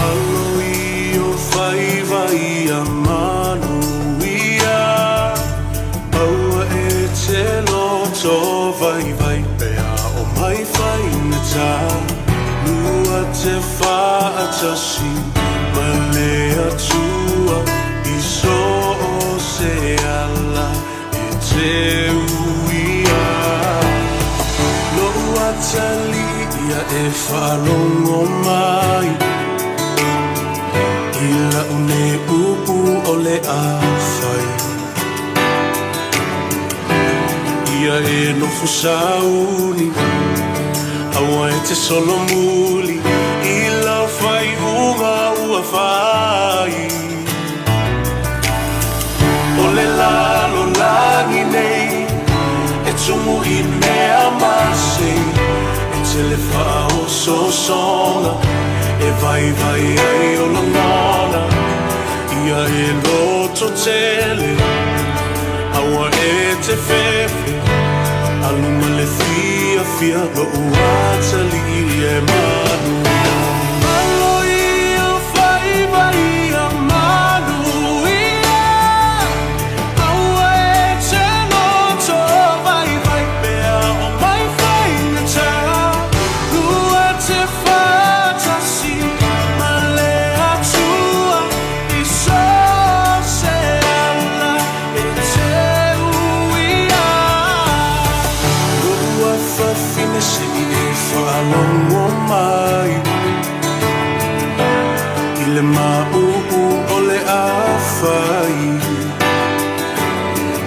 Alo i o faiva ia manuia, Aua e te loto vaivai pe a o mai faigata. Lua te faatasi ma le Atua i so o se ala e te uia. Lou atalii ia e faalogo mai i lau nei upu o le a fai. Ia e nofo sauni, aua e te solomuli i lau faaiuga ua fai. O le lalolagi nei e tumu i mea masei, e tele faaosoosoga e vaivai ai o lagona. Ia e lototele, aua e te fefe, alu ma le fiafia, lou atalii e manuia. Alo i o faiva ia manuia, aua e te loto vaivai pe a o mai faigata. Lua te faatasi ma le Atua i so o se ala e te uia. Lou afafine se i e faalogo mai i le mauu o le afai.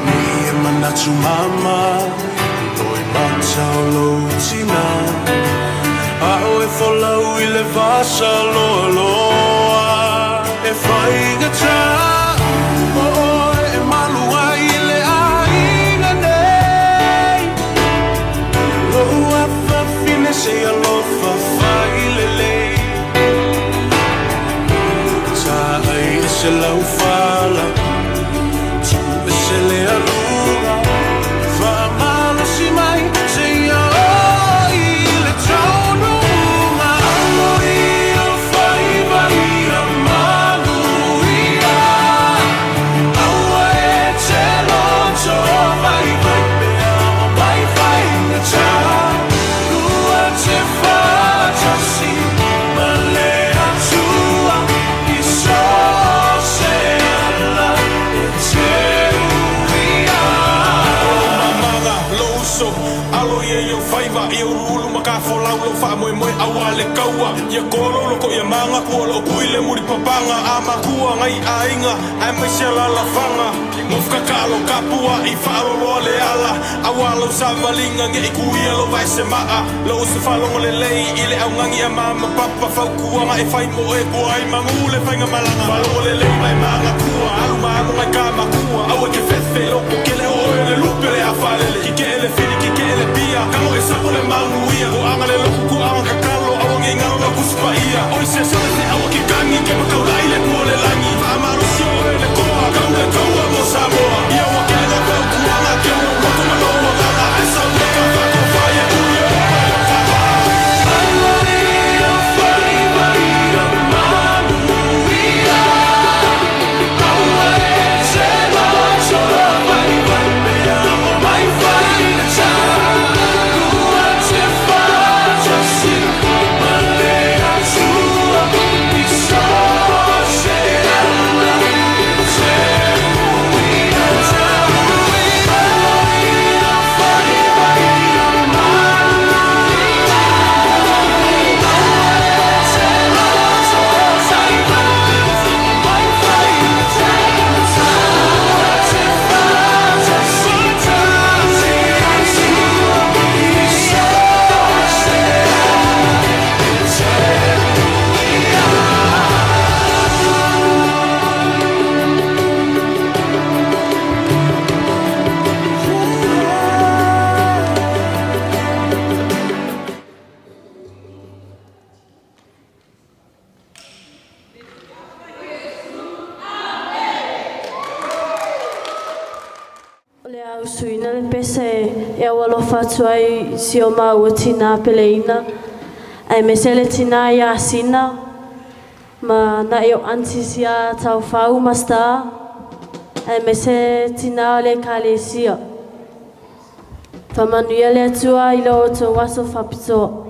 Nei e manatu mama i loimata o lou tina, a o e folau i le vasa loaloa e faigata. O oe e malu ai i le aiga nei. Lou afafine se i alofa fai lelei. Taai ese lau fala, tuu ese le aluga, faamalosi mai seia oo i le taunuuga. Alo i o faiva ia manuia, aua e te loto vaivai pe a o mai faigata. Lua te faatasi ma le Atua i so o se Folau lou faamoemoe aua le kaua Ia kololo ko ia manga Kua loo kui le muri papanga A makua ngai aiga Aemaise alalafaga Nofokakalo kapua i faaloloa le ala Aua lau savaliga Ge i kuia lou vaesemaa Lou uso faalogo lelei I le augani a mama papa Fautuaga e fai mo e Ua ai magu le faiga malaga Faalogo lelei ma e magatua Alu ma ago ngai ka matua Aua e te fefe Loto kele o oe o le lupe o le a faalele Kikee le fili kikee le pia Tago e sapo le manuia Toaga le lotu toaga tatalo Aua nei galo lau Tusi Paia Oi se sole se aua ke kagi Ke makaulai le Atua o le lagi Faamalosi oe le toa Kau le taua mo Samoa Ia ua kele nai fautuaga Keu lou loto ma lou agaga Ae sau ia ka faatofa ia ui e ola i o O le a usuina le pese e aualofa atu ai i si o maua tinā Peleina, aemaise le tinā ia Sina, ma na'i o aunties ia Taufau ma Star, aemaise tinā o le Ekalesia. Faamanuia le Atua i lo outou aso faapitoa.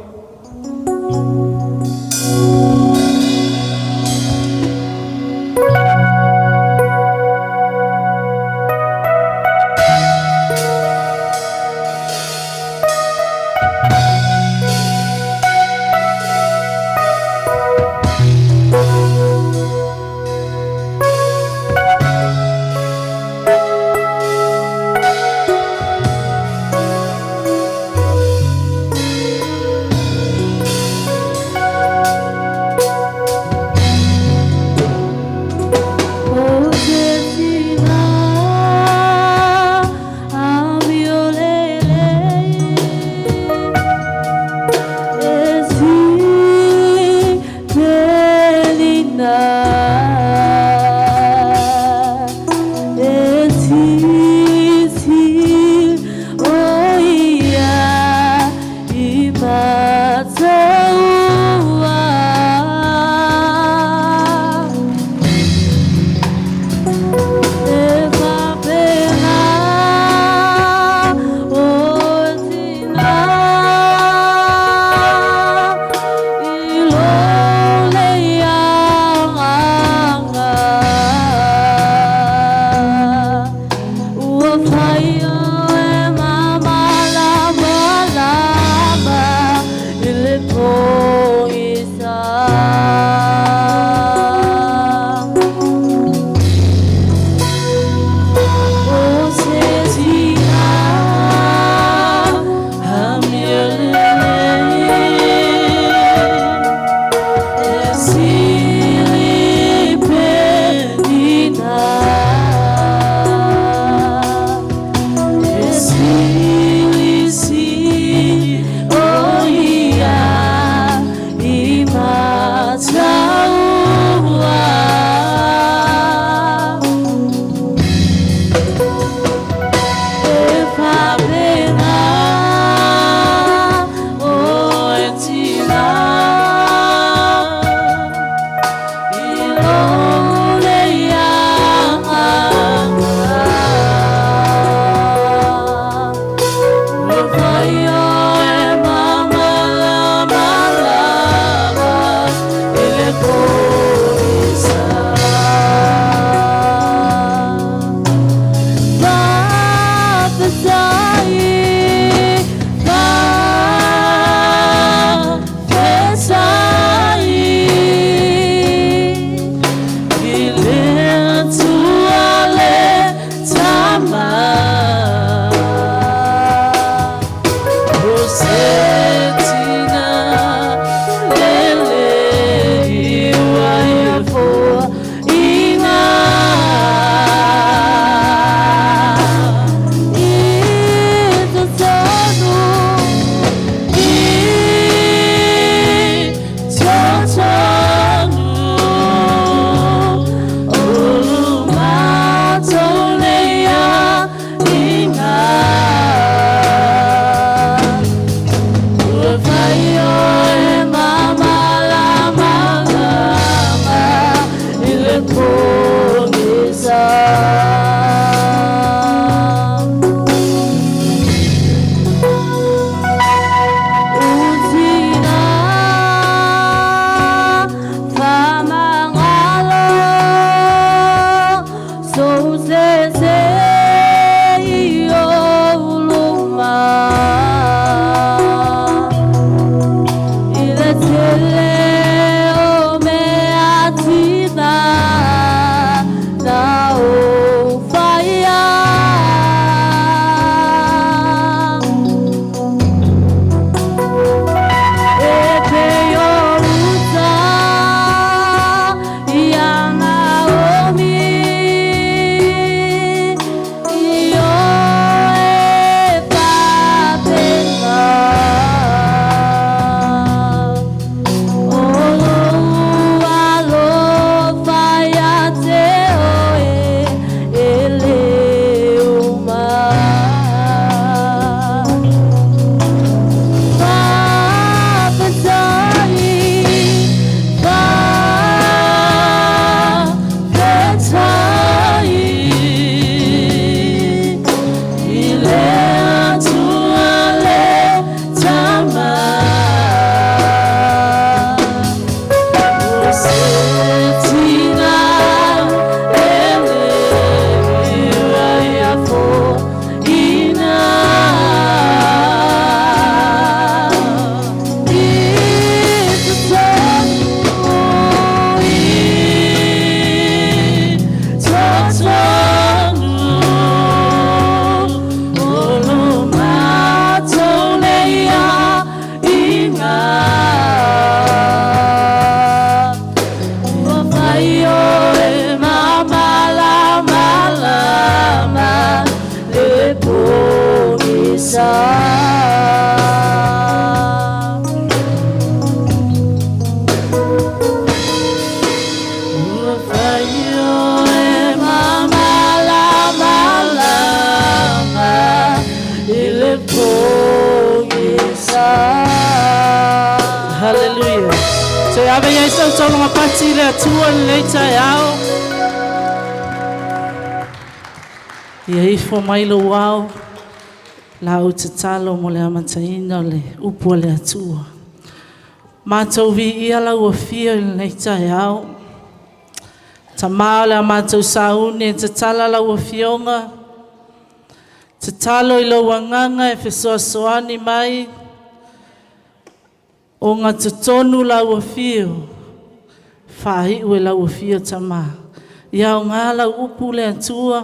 Se ave i ai tautauloga pati i le Atua i lenei taeao. Ia ifo mai lou ao, la ou tatalo mo le amataina o le upu a le Atua. Matou viia lau afio i lenei taeao. Tamā o le a matou sauni e tatala lau afioga, tatalo i lou agaga e fesoasoani mai, o gatotonu lau afio, faaiu e lau afio Tamā. Ia aoga lau upu le Atua,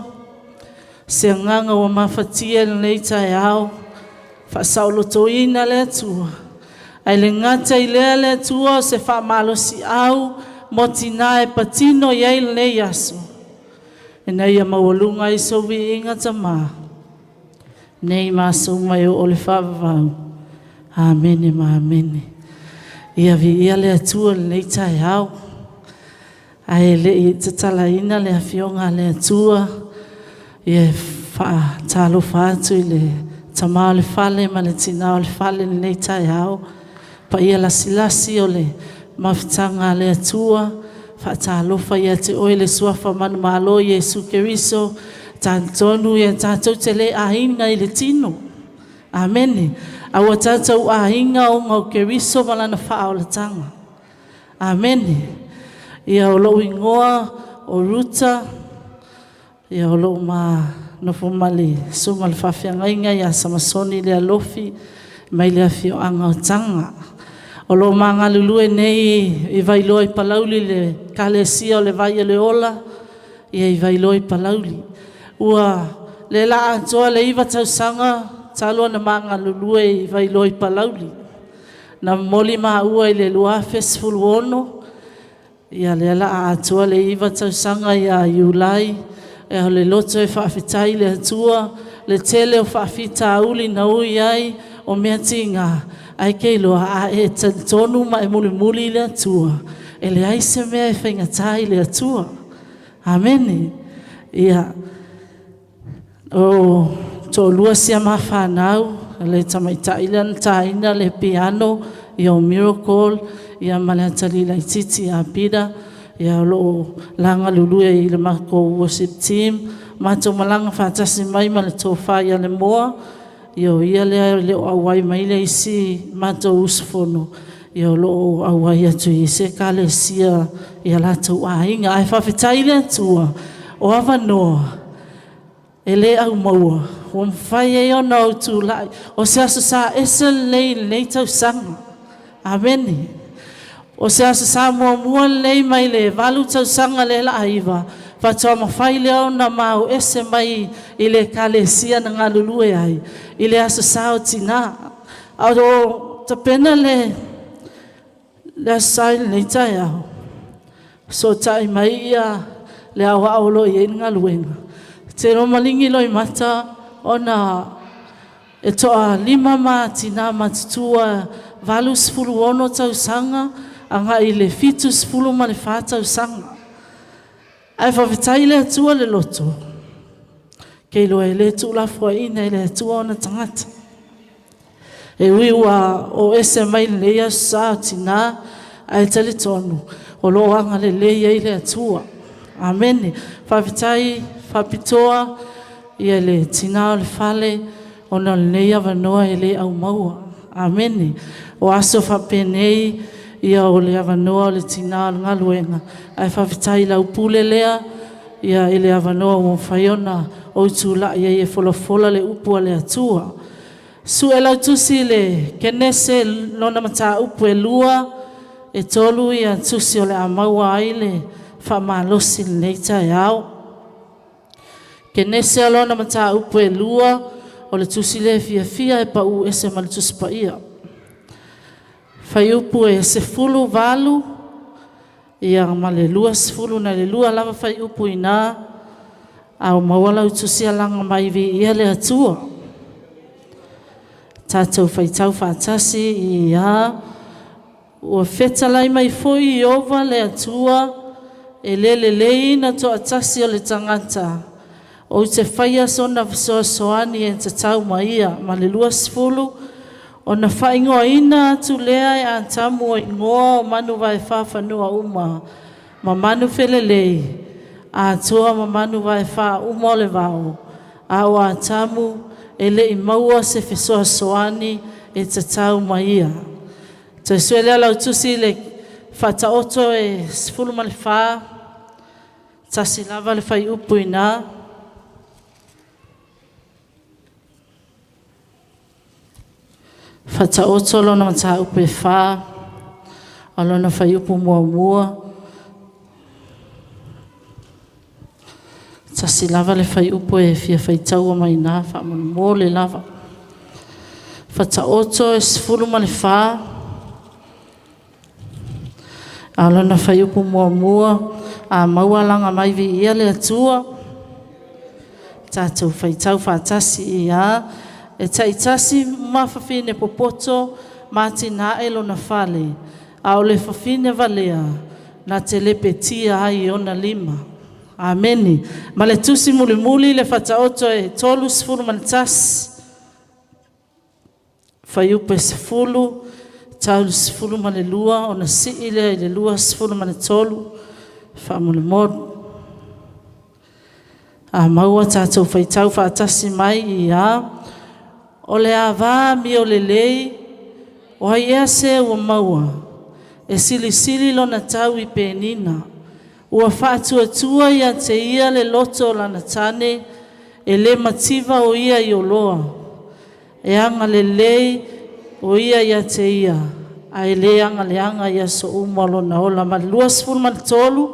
se agaga ua mafatia i lenei taeao, faasaolotoina le Atua, ae le gata i lea le Atua o se faamalosiau mo tinā e patino i ai lenei aso, ina ia maualuga ai sou viiga Tamā, nei ma aso uma e oo i le faavavau. Amene ma amene. Ia viia le Atua i lenei taeao. Ae le i tatalaina le afioga a le Atua, ia e faatalofa atu i le tama o le fale ma le tina o le fale i lenei taeao. Paia lasilasi o le mafutaga a le Atua, faatalofa ia te oe le suafa manumalo o Iesu Keriso, talitonu ia tatou te le aiga i le tino. Amene. A ua tatou aiga ona o Keriso ma lana faaolataga. Amene. Ia o lou igoa o Ruta, ia o lou ma nofo ma le susuga o le faafeagaiga ia Samasoni le Alofi mai le afioaga o Taga. O lo o magalulue nei i Vailoa i Palauli le Ekalesia o le Vai o le Ola, ia i Vailoa i Palauli. Ua le la atoa le 9 tausaga talu ona magalulue i Vailoa i Palauli. Na momoli maua i le 2016, ia lea o le a atoa le 9 tausaga ia Iulai. O le loto e faafetai i le Atua le tele o faafitauli na ui ai o mea tiga, ae te iloa a e talitonu ma e mulimuli i le Atua, e leai se mea e faigata i le Atua. Amene. Ia, o toalua si ama fanau, le tamaitai lea na taina le piano, ia o Miracle, ia ma le atalii laitiiti ia Peter, ia o lo o galulue i le matou worship team. Matou malaga faatasi mai ma le tofa ia Lemoa, ia o ia lea e le o auai mai le isi matou usufono, ia o lo o auai atu i isi ekalesia i a latou aiga. Ae faafetai i le Atua, o avanoa e le aumaua ua mafai ai ona ou tulai. O se Aso Sa ese lenei i lenei tausaga. Amene. O se Aso Sa muamua lenei mai le 8 tausaga lea o le a 9, faatoa mafai lea ona ma o ese mai i le ekalesia na galulue ai i le Aso Sa o Tina. A o tapena le Aso Sa i lenei taeao, fesootai mai ia le aoao o lo o i ai le galuega, te iloa maligi loimata ona e toa-5 ma tina matutua 86 tausaga agai i le 74 tausaga. Ae faafetai i le Atua le loto, ke iloa e le tuulafoaiina e le Atua ona tagata. E ui ua o ese mai lenei Aso Sa o Tina, ae talitonu o lo o agalelei ai le Atua. Amene. Faafetai faapitoa ia le tina o le fale ona o lenei avanoa e le aumaua. Amene. O aso faapenei ia o le avanoa o le tina o le galuega, ae faafetai i lau pule lea ia i le avanoa ua mafai ona ou tulai ai e folafola le upu a le Atua. Sue lau tusi i le Kenese lona mataupu e 2, e 3 ia tusi o le a maua ai le faamalosi i lenei taeao. Kenese lona mataupu e 2, o le tusi lea e fiafia e pau ese ma le tusi paia. Faiupu e 18, ia ma le 22 lava faiupu i ina, a o maua lau tusi alaga mai viia le Atua. Tatou faitau faatasi ia ua fetalai mai foi Ieova le Atua e le lelei na toatasi o le tagata, ou te faia sona fesoasoani e tatau ma ia. Ma le 20, Ona faaigoaina atu lea e Atamu o igoa o manu vaefa fanua uma, ma manu felelei, atoa ma manu vaefa uma o le vao, a o Atamu e le i maua se fesoasoani e tatau ma ia. Toe sue lea o lau tusi i le Faataoto e 14, tasi lava le fuaiupu i ina. Faataoto lona mataupu e 4, o lona fuaiupu muamua. Tasi lava le fuaiupu e fia faitaua mai ina faamolemole lava. Faataoto e 14, a o lona fuaiupu muamua, a maua laga mai, viia le Atua. Tatou faitau faatasi ia. E taitasi ma fafine popoto ma atinae lona fale, a o le fafine valea na te lepetia ai e ona lima. Amene. Ma le tusi mulimuli le Faataoto e 31, fuaiupu e 10 tau i le 12, ona sii lea i le 23, faamolemole. A maua tatou faitau faatasi mai ia. O le ava amio lelei, o ai ea se ua maua? E silisili lona tau i penina. Ua faatuatua ia te ia le loto o lana tane, e le mativa o ia i oloa. E agalelei o ia ia te ia, ae le agaleaga i aso uma o lona ola. Ma le 23,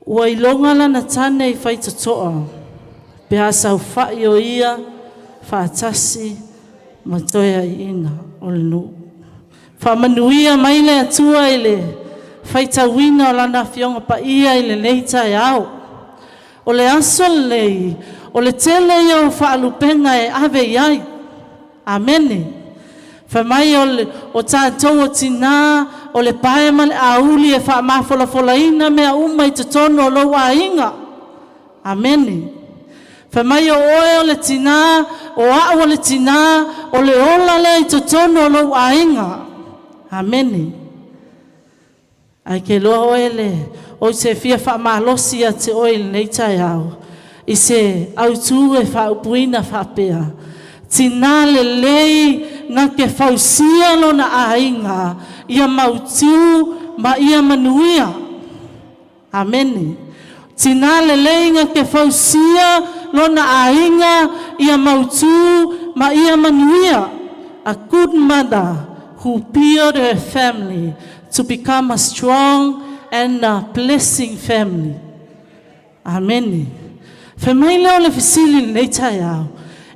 ua iloga lana tane i faitotoa, pe a saofai o ia faatasi ma toe aiina o le nuu. Faamanuia mai le Atua i le faitauina o Lana Afioga Paia i lenei taeao. O le aso lenei, o le tele ia o faalupega e ave i ai. Amene. Fai mai o tatou o tina, o le pae ma le auli e faamafolafolaina mea uma i totonu o lou aiga. Amene. Fai mai o oe o le tina, o au o le tina, o le ola lea i totonu o lou aiga. Amene. Ae ke loa oe le o se fia faamalosi ia te oe i lenei taeao, i se autu e faaupuina faapea, tina lelei na te fausia lona aiga, ia mautu ma ia manuia. Amene. Tina lelei na te fausia lona aiga, ia mautu ma ia manuia. A good mother who built her family to become a strong and a blessing family. Amene. Fai mai lea o le fesili lenei taeao.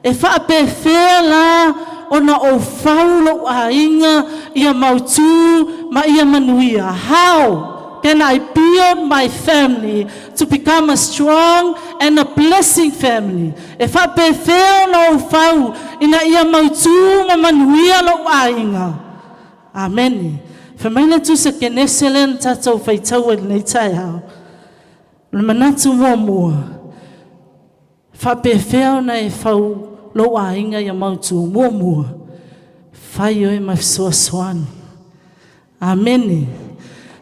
E faapefea la ona ou fau lou aiga ia mautu ma ia manuia? How can I build my family to become a strong and a blessing family? E faapefea ona ou fau ina ia mautu ma manuia lou aiga? Amene. Fai mai le tusi a Kenese lea na tatou faitaua i lenei taeao. O le manatu muamua, faapefea ona e fau lou aiga ia mautu? Muamua, fai oe ma fesoasoani. Amene.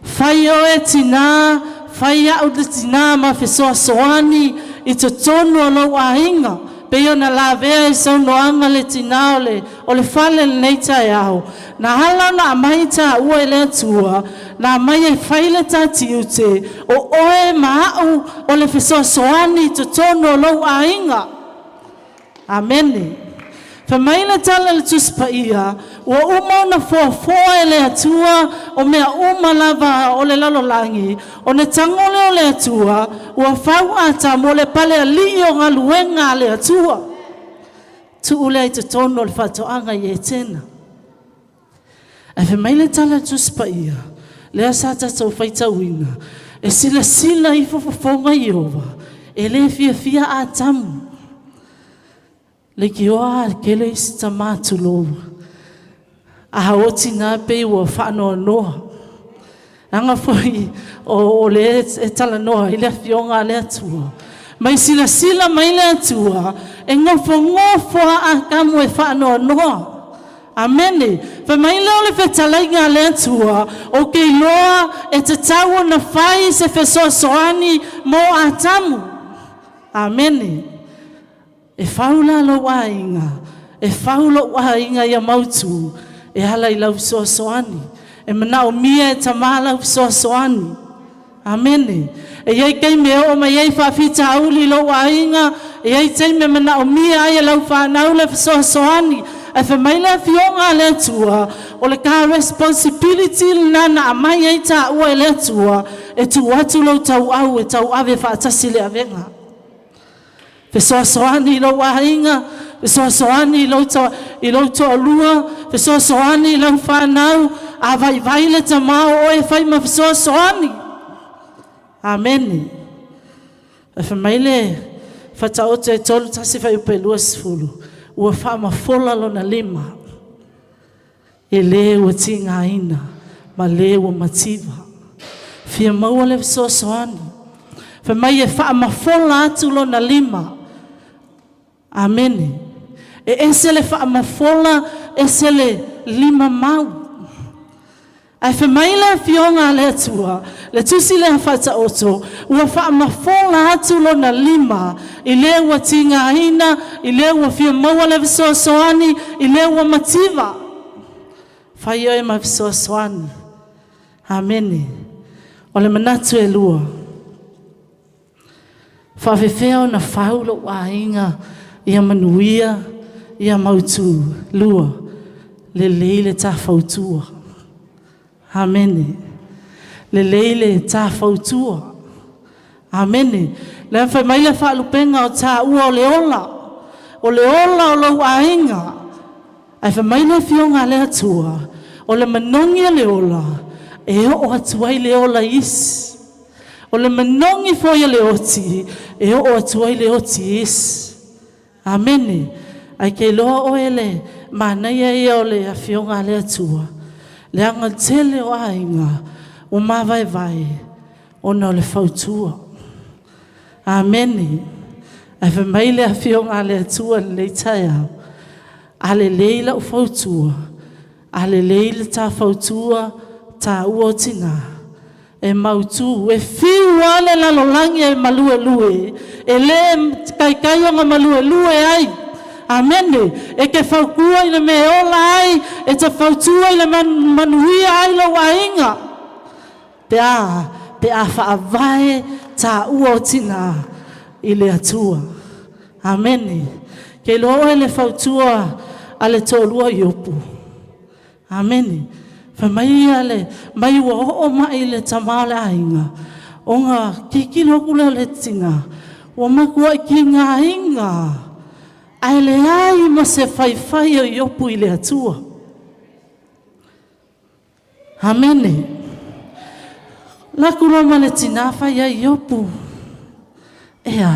Fai oe tina, fai au le tina ma fesoasoani i totonu o lou aiga. Pe ona lavea i saunoaga le tina o le fale lenei taeao. Na ala ona aumai taua e le Atua, na mai e fai le tatiute, o oe ma au o le fesoasoani i totonu o lou aiga. Amene. Fai mai le tala le Tusi Paia, ua uma ona foafoa e le Atua o mea uma lava o le lalolagi, o le tago lea o le Atua, ua fau Atamu o le palealii o galuega a le Atua. Tuu lea i totonu o le faatoaga i Etena. Ae fai mai le tala le Tusi Paia, lea sa tatou faitauina, e silasila ifo fofoga Ieova, e le fiafia Atamu. Le kioa kele isi tama tulou. A o tina pe ua whaanoanoa. Anga foi o le e talanoa i le afioga a le Atua. Mai silasila mai le Atua, e ngofo ngofo a Atamu e whaanoanoa. Amene. Fai mai lea o le fetalaiga a le Atua, ou te iloa e tatau ona fai se fesoasoani mo Atamu. Amene. E fau la lou aiga, e fau lou aiga ia mautu, e ala i lau fesoasoani. E manaomia e Tamā lau fesoasoani. Amene. E i ai taimi e oo mai ai faafitauli i lou aiga, e i ai taimi e manaomia ai e lau fanau le fesoasoani. Ae fai mai le Afioga a le Atua, o le ta responsibility lena na aumai ai taua e le Atua, e tuu atu lou tauau e tauave faatasi le avega. Fesoasoani i lou aiga, fesoasoani i lou toalua, fesoasoani i lau fanau, a vaivai le tama o oe e fai ma fesoasoani. Amene. Ae fai mai le Faataoto e 31 fuaiupu e 20, ua faamafola lona lima e le ua tigaina ma le ua mativa. Fia maua le fesoasoani. Fai mai e faamafola atu lona lima. Amene. E ese le faamafola, ese le lima mau. Ae fai mai le Afioga a le Atua, le Tusi lea Faataoto, ua faamafola atu lona lima i le ua tigaina, i le ua fia maua le fesoasoani, i le ua mativa. Fai oe ma fesoasoani. Amene. O le manatu e lua, faafefea ona fau lou aiga ia manuia, ia mautu. Lua, lelei le ta fautua. Amene. Lelei le ta fautua. Amene. Lea fai mai le faalupega o taua o le ola. O le ola o lou aiga. Ae fai mai le Afioga a le Atua, o le manogi o le ola, e oo atu ai le ola i isi. O le manogi foi o le oti, e oo atu ai le oti i isi. Amene. Ae ke iloa oe le manaia ia o le Afioga a le Atua, leaga tele o aiga ua mavaevae ona o le fautua. Amene. Ae fai mai le Afioga a le Atua i lenei taeao, a lelei lau fautua, a lelei le ta fautua, taua o tinā, e mautu, e fiu lava le lalolagi e maluelue, e le taitai ona maluelue ai. Amene. E te fautua i le mea e ola ai, e te fautua i le manuia ai lou aiga. Pe a, pe a faavae taua o tinā i le Atua. Amene. Ke iloa oe le fautua a le toalua o Iopu. Amene. Fai mai ia le mai ua oo mai le tama o le aiga, ona tilotilo atu lea o le tina, ua matuai tigaina, ae leai ma se faifai o Iopu i le Atua. Amene. Laku loa ma le tinā fai ai Iopu, ea,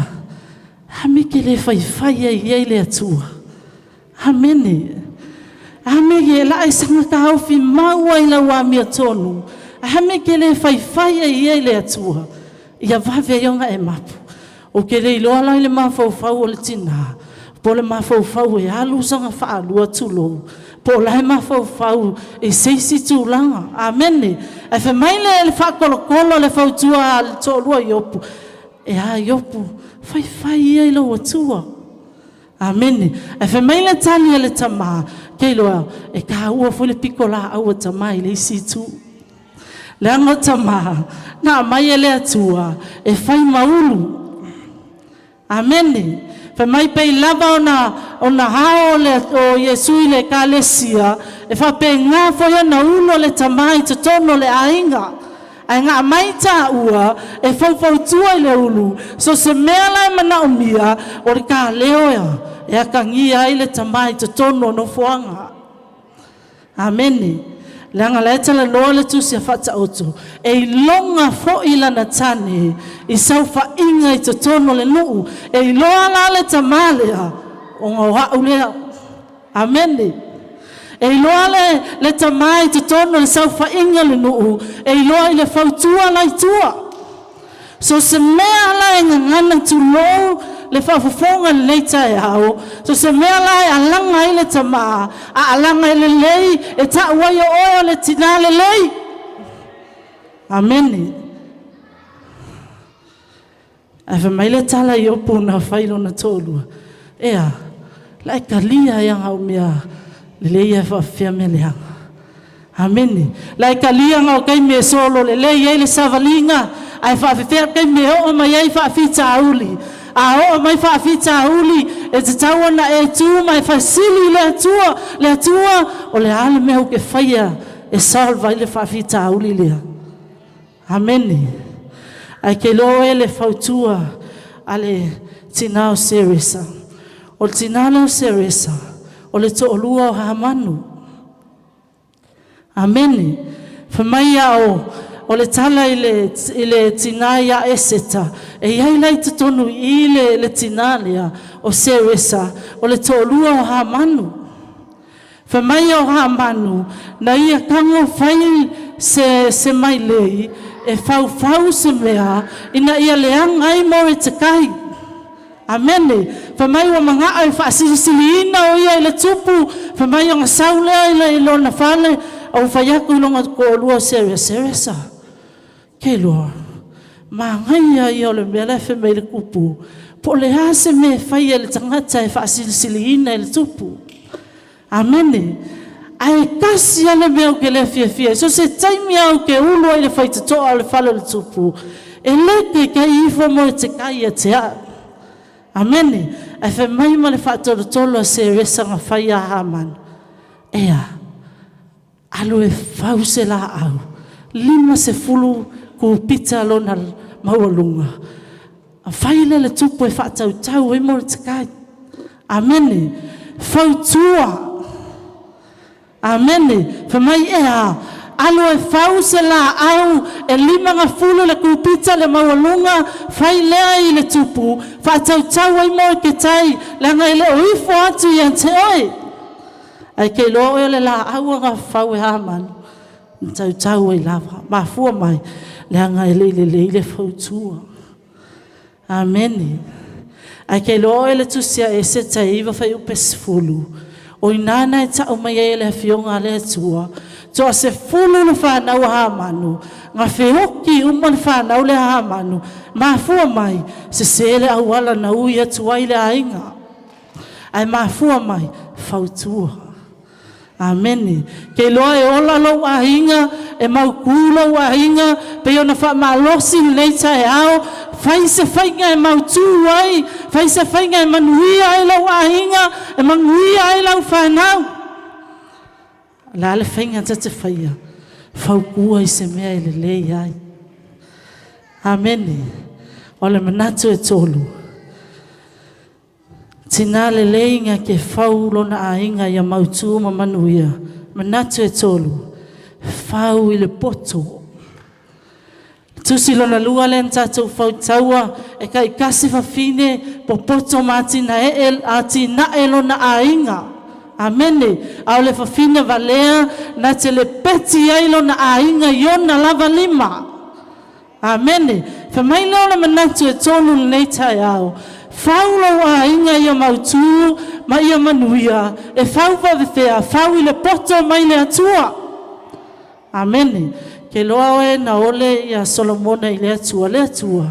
a me ke le faifai ai ia i le Atua. Amene. A me e la e saga taofi maua i lau amiotonu. A me ke le faifai ai ia i le Atua. Ia vave ai ona e mapu. O ke le iloa la i le mafaufau o le tinā, po o le mafaufau e alu saga faalua tulou, po o la e mafaufau i se isi tulaga. Amene. Ae fai mai le faakolokolo le fautua a le toalua Iopu, e a Iopu, faifai ia i lou Atua. Amene. Ae fai mai le tali a le tamā, ke iloa e taua foi le pito laau a tamā i le isi itu. Leaga o tamā, na aumai e le Atua e fai maulu. Amene. Fai mai pei lava ona ao le o Iesu i le ekalesia, e faapena foi ona ulo le tamā i totonu o le aiga. Ae nga mai taua e faufautua i le ulu, so se mea la e manaomia, o le kaleo ea, e atagia ai le tamā i totonu o nofoaga. Amene. Leaga la e talanoa le Tusi a Faataoto, e iloga foi lana tane i saofaiga i totonu o le nuu, e iloa la le tamā lea, ona o au lea. Amene. E iloa le tamā i totonu o le saofaiga o le nuu, e iloa i le fautua la i tua. So se mea la e gagana tulou le faafofoga i lenei taeao, so se mea la e alaga ai le tamā, a alaga e lelei, e ta'u ai o oe o le tinā lelei. Amene. Ae fai mai le tala i Iopu na fai lona toalua, Ea, la e talia ai aga ou mea lelei ae faapefea mea leaga. Amene. La e talia aga o taimi e solo lelei ai le savaliga, ae faapefea taimi e oo mai ai faafitauli. A oo mai faafitauli, e tatau ona e tu ma e fesili i le Atua, le Atua, o le a le mea ou te faia e solve ai le faafitauli lea. Amene. Ae ke iloa oe le fautua a le tinā o Seresa. O le tinā lea o Seresa, o le toalua o Hamanu. Amene. Fai mai a o, o le tala i le, i le tinā iā Eseta, e i ai la i totonu i i le, le tinā lea o Seresa, o le toalua o Hamanu. Fai mai o Hamanu, na ia tago fai se, se mailei e faufau se mea ina ia leaga ai Moretekai. Amene. Fai mai ua mana'o e faasilisiliina o ia i le tupu, fai mai ona sau lea i le, i lona fale, a ua fai atu i lona toalua o Seresa, Seresa, ke iloa, manaia ia o le mea la e fai mai le tupu, po o le a se mea e fai e le tagata e faasilisiliina i le tupu. Amene. Ae tasi lava le mea ou te le fiafia ai, so o se taimi lava ou te ulu ai i le faitotoa o le fale o le tupu, e le taitai ifo Moretekai ia te au. Amene. Ae fai mai ma le faatolotolo a Seresa na fai ia Hamana, Ea, alu e fau se laau, 50 kupita lona maualuga, fai lea le tupu e faatautau ai Moretekai. Amene. Fautua. Amene. Fai mai, Ea, alu e fau se laau e 50 le kupita le maualuga, fai lea i le tupu, faatautau ai Moretekai, leaga e le o ifo atu ia te oe. Ae ke iloa oe o le laau aga fau e Hamanu, na tautau ai lava. Mafua mai, leaga e le i lelei le fautua. Amene. Ae ke iloa oe le tusi a Eseta e 9 fuaiupu 10, o i ina na e ta'u mai ai e le Afioga a le Atua, toa 10 le fanau a Hamanu, na feoki uma le fanau lea a Hamanu, mafua mai, sese le auala na ui atu ai le aiga. Ae mafua mai, fautua. Amene. Ke iloa e ola lou aiga, e mautū lou aiga, pei ona faamalosi lenei taeao, fai se faiga e mautū ai, fai se faiga e manuia ai lou aiga, e manuia ai lau fanau. O le a le faiga ta te faia? Fautua i se mea e lelei ai. Amene. O le manatu e tolu. Tinā lelei nga ke fau lona aiga ia mautū ma manuia. Manatu e tolu, fau i le poto. Tusi lona lua lea na tatou fautaua, e taitasi fafine, popoto ma atinae'e, atina'e lona aiga. Amene. A o le fafine valea na te lepeti ai lona aiga i ona lava lima. Amene. Fai mai lea o le manatu e tolu lenei taeao, Fau lou aiga ia mautū ma ia manuia, e fau faafefea, fau i le poto mai le Atua. Amene. Ke iloa oe na ole ia Solomona i le Atua, le Atua,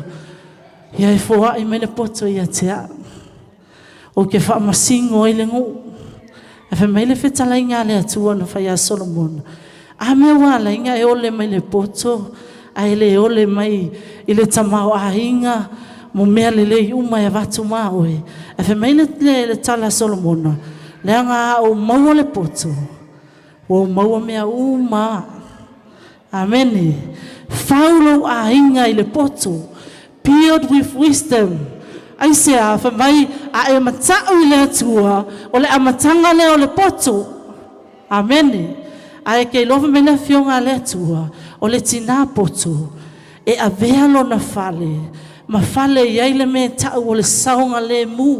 ia e foai mai le poto ia te au. Ou te faamasino ai le nuu. Ae fai mai le fetalaiga a le Atua na fai ia Solomona, A mea ua ala ai na e ole mai le poto, ae le ole mai i le tamaoaiga mo mea lelei uma e avatu ma oe. Ae fai mai le, le, le tala a Solomona, Leaga a ou maua le poto, ua ou maua mea uma. Amene. Fau lou aiga i le poto. Build with wisdom. Aisea? Fai mai, a e mata'u i le Atua, o le amataga lea o le poto. Amene. Ae ke iloa fai mai le Afioga a le Atua, o le tinā poto, e avea lona fale, ma fale i ai le mea e ta'u o le saogalemu.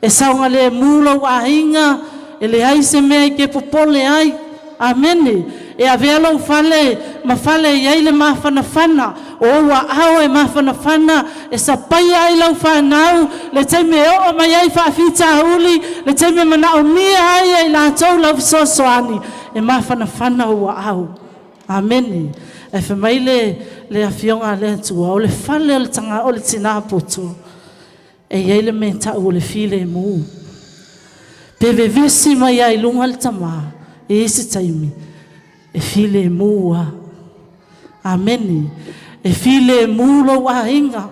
E saogalemu lou aiga, e leai se mea e te popole ai. Amene. E avea lou fale ma fale e i ai le mafanafana, o ou aao e mafanafana e sapaia ai lau fanau, le taimi e oo mai ai faafitauli, le taimi e manaomia ai e i latou lau fesoasoani, e mafanafana ou aao. Amene. Ae fai mai le, le Afioga a le Atua, o le fale o le, taga, o le tinā poto, e i ai le mea e tau o le filemu. Pe vevesi mai lava i luga le tama, e i ai se taimi, e filemu lava. Amene. E filemu lou aiga.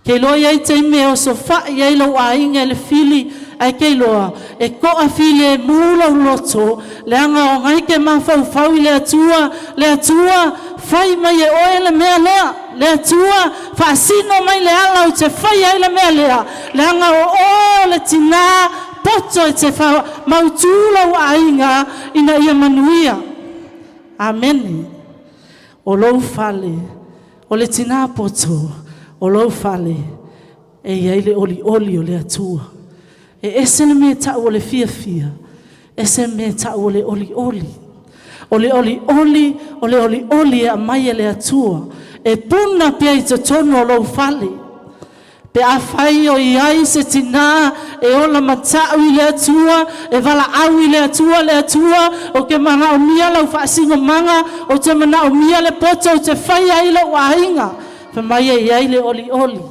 Ke iloa e i ai taimi e osofai ai lou aiga i le fili, ae ke iloa e toafilemu lou loto, leaga o gai ke mafaufau i le Atua, le Atua, fai mai e oe le mea lea, le Atua, faasino mai le ala ou te faia ai le mea lea, leaga o oe o le tinā poto e te mautu lou aiga ina ia manuia. Amene. O lou fale, o le tinā poto, o lou fale, e i ai le olioli o le Atua. E ese le mea e tau o le fiafia, ese le mea e tau o le olioli. O le olioli, o le olioli e aumai e le Atua, e puna pea i totonu o lou fale. Pe afai o i ai se tinā e ola matau i le Atua, e valaau i le Atua, le Atua, ou te manaomia lau faasinomaga, ou te manaomia le poto ou te faia ai lou aiga. Fai mai e i ai le olioli,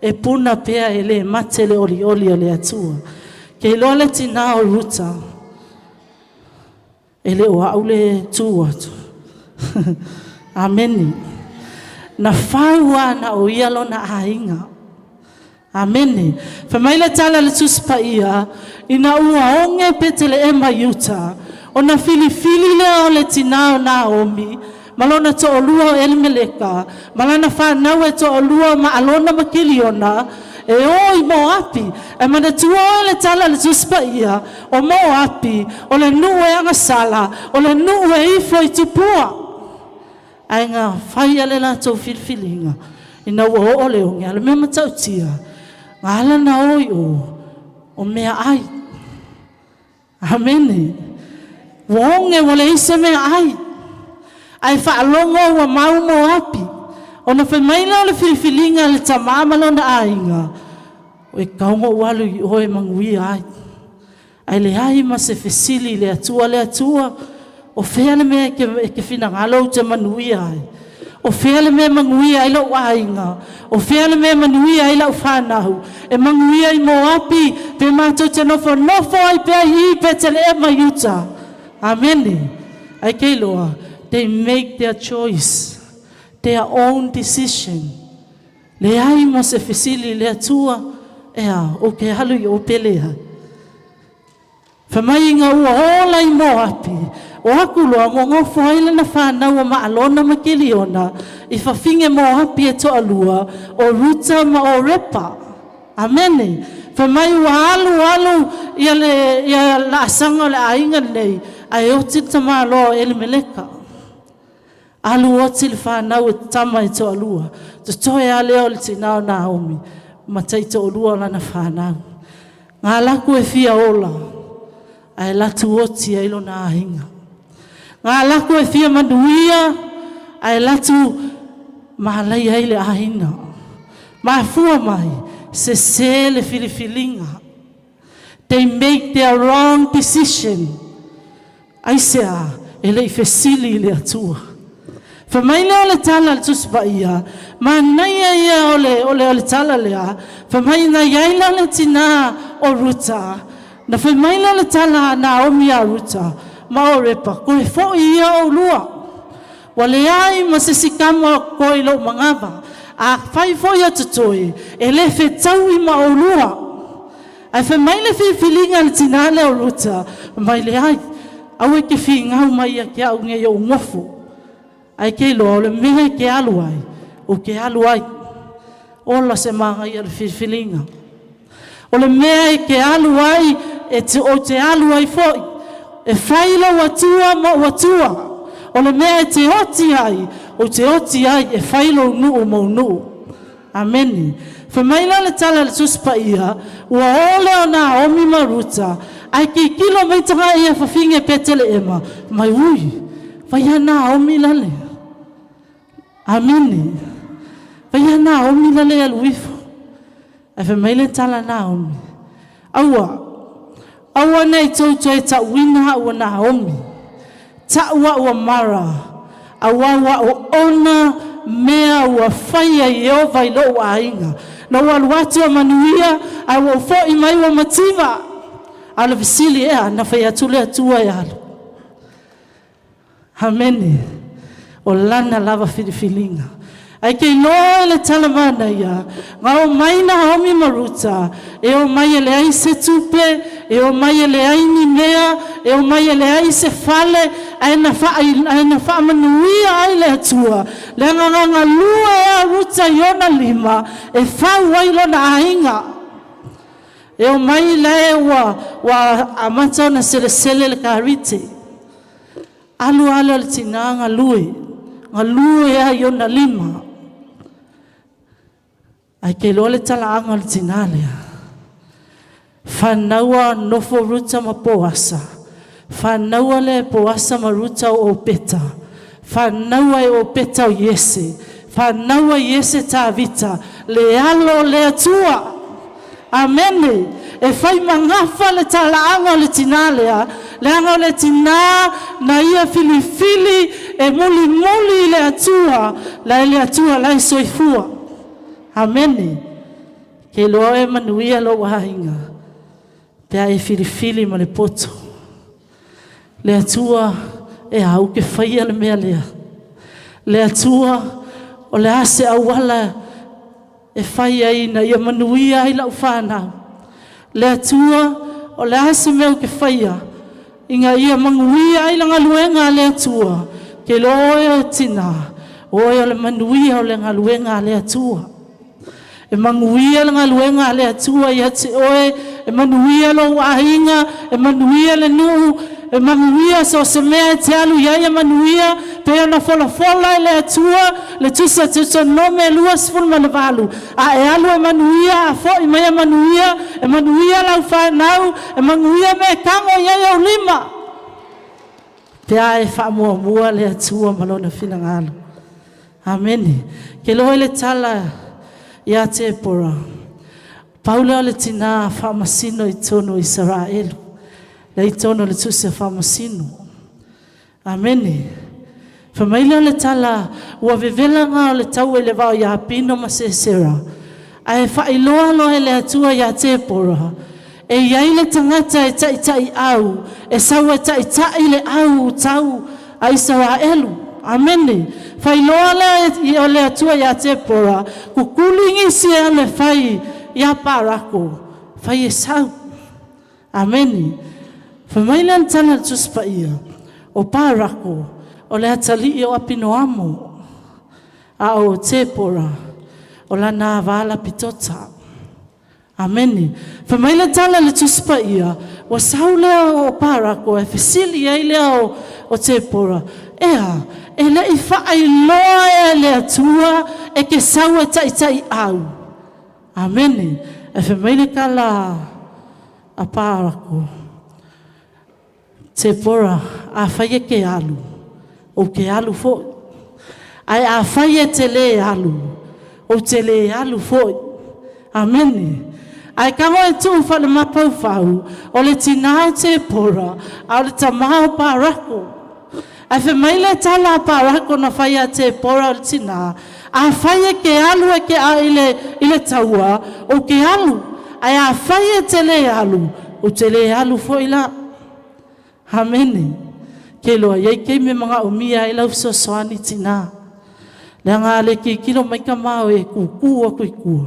e puna pea e le mate le olioli o le Atua. Ke iloa le tinā o Ruta, e le o au le tu atu. Amene. Na fau lava na o ia lona aiga. Amene. Fai mai le tala a le Tusi Paia, ina ua oge Peteleema i uta, ona filifili lea o le tinā o Naomi, ma lona toalua o Elimeleka, ma lana fanau e toalua o Maalona ma Kiliona, e o i Moapi. E manatua oe le tala a le Tusi Paia, o Moapi, o le nuu e agasala, o le nuu e ifo i tupua. Ae na fai le latou filifiliga, ina ua oo le oge, a o le mea matautia, na ala na o i o, o meaai. Amene. Ua oge ua leai se meaai. Ae faalogo ua mau Moapi. Ona fai mai lea o le filifiliga a le tama ma lona aiga, e tatau ona ou alu i o e manuia ai. Ae leai ma se fesili i le Atua, le Atua, o fea le mea e te finagalo ou te manuia ai? O fea le mea e manuia ai lou aiga? O fea le mea e manuia ai lau fanau? E manuia i Moapi, pe matou te nofonofo ai pea i i Peteleema i uta. Amene. Ae ke iloa, they make their choice, their own decision. Leai ma se fesili i le Atua, ea, ou te alu i o pe leai. Fai mai ina ua ola i Moapi, o aku loa nonofo ai lana fanau o Maalona ma Kiliona i fafine Moapi e toalua, o Ruta ma o Repa. Amene. Fai mai ua alu alu ia le ia laasaga o le aiga lenei, ae oti le tamaloa o Elimeleka. Alu oti le fanau e tama e toalua, totoe lava lea o le tinā o Naomi ma taitoalua o lana fanau. Ga laku e fia ola, ae latu oti ai lona aiga. Ga laku e fia manuia, ae latu malaia ai le aiga. Mafua mai, sesē le filifiliga. They make their wrong decision. Aisea e le i fesili i le Atua. Fai mai lea o le tala a le Tusi Paia, manaia ia o le, o le, o le tala lea, fai mai na i ai la le tinā o Ruta, na fai mai lea o le tala a Naomi iā Ruta ma Orepa, Koe foʻi ia oulua. Ua leai ma se isi kama o koe i lou manava, a fai foi o totoe, e le fetaui ma oulua. Ae fai mai le filifiliga a le tinā lea o Ruta, fai mai, Leai, aua e te finau mai ia te au nei ou nofo, ae ke iloa o le mea e te alu ai, ou te alu ai. Ola se manaia o le filifiliga. O le mea e te alu ai, e te, ou te alu ai foi. E fai lou Atua ma ou Atua. O le mea e te oti ai, ou te oti ai, e fai lou nuu ma ou nuu. Amene. Fai mai la le tala a le Tusi Paia, ua o lea o Naomi ma Ruta, Ae kikilo mai taga ia fafine Peteleema mai ui vai Naomi lale. Amene. Vai Naomi lale alu ifo. Ae fai mai le tala Naomi. Aua. Aua nei tou toe ta'uina a'u Naomi. Ta'u a'u o Mara. Auā ua oona mea ua faia Ieova i lo'u aiga. Na ua alu atu a manuia, ae ua ou fo'i mai ua mativa. A o le fesili ea, na fai atu le Atua e alu. Amene. O lana lava filifiliga. Ae ke iloa le tala manaia, ga o mai Naomi ma Ruta, e o mai e leai se tupe, e o mai e leai ni mea, e o mai e leai se fale, ae na faamanuia ai le Atua. Le agagaga lua e a Ruta i ona lima, e fau ai lona aiga. E o mai lae ua amata ona selesele le karite. Alu ale o le tinā galue, galue ai i ona lima. Ae ke iloa le talaaga o le tinā lea. Fanaua nofo Ruta ma Poasa. Fanaua le Poasa ma Ruta o Opeta. Fanaua e Opeta o Iese. Fanaua Iese Tavita. Le alo le Atua. Amene. E fai magafa le talaaga o le tinā lea. Leaga o le tinā na ia filifili e mulimuli i le Atua. La e le Atua la e soifua. Amene. Ke iloa e manuia lou aiga. Pe a e filifili ma le poto. Le Atua e au ke faia le mea lea. Le Atua o le a se auala e fai ai na ia manuia ai lau whanau. Le Atua o le a se mea o ke faia. Inga ia manuia ai la galuega a le Atua. Ke iloa oe o tina. Oe o le manuia o le galuega a le Atua. E manuia le galuega a le Atua ia te oe, e manuia lou aiga, e manuia le nuu, e manuia so se mea e te alu iai e manuia, pe ona folafola e le Atua, le tusa Deuteronome 28, a e alu e manuia, a fo'i mai e manuia, e manuia lau whanau, e manuia me tago iai au lima. Pe a e faamuamua le Atua ma lona finagalo. Amene. Ke loa le tala ia Tepora. Paula o le tinā faamasino i tonu o Isaraelu. Le i tonu o le tusi a faamasino. Amene. Fai mai lea o le tala ua vevela o le tau e le vao ia Pino ma Sesera. Ae faailoa loa e le Atua ia Tepora. E iai le tagata e ta'ita'i au, e sau e ta'ita'i le au tau a Isaraelu. Amene. Failoa lea o le Atua ia Tepora, kukuli ngisi e ale fai ia Parako, fai e sau. Amene. Fai mai lea le tala le Tusi Paia, o Parako, o le atalii o Apinoamo, a o Tepora, o lana ava Lapitota. Amene. Fai mai le tala le Tusi Paia, ua sau lea o Parako e fesili ai lea o Tepora. Ea, e le'i faailoa e le Atua e ke sau e ta'ita'i au. Amene. E fai mai le tala a Parako. Tepora, a fai e ke alu, o ke alu fo'i. Ae a fai e te lē alu, o te lē alu fo'i. Amene. Ae kago e tuu whale mapaufau, o le tinā o Tepora, a o le tamā o Parako. Ae fai mai le tala a Parako na fai a Tepora o le tinā, a fai e ke alu e ke a i le taua, o ke alu. Ae a fai e te lē alu, o te lē alu fo'i la. Amene. Ke loa iai ke me mga o mia e lau fesoasoani tinā. Leaga a le kikilo mai ka mao e kuku aku i kua.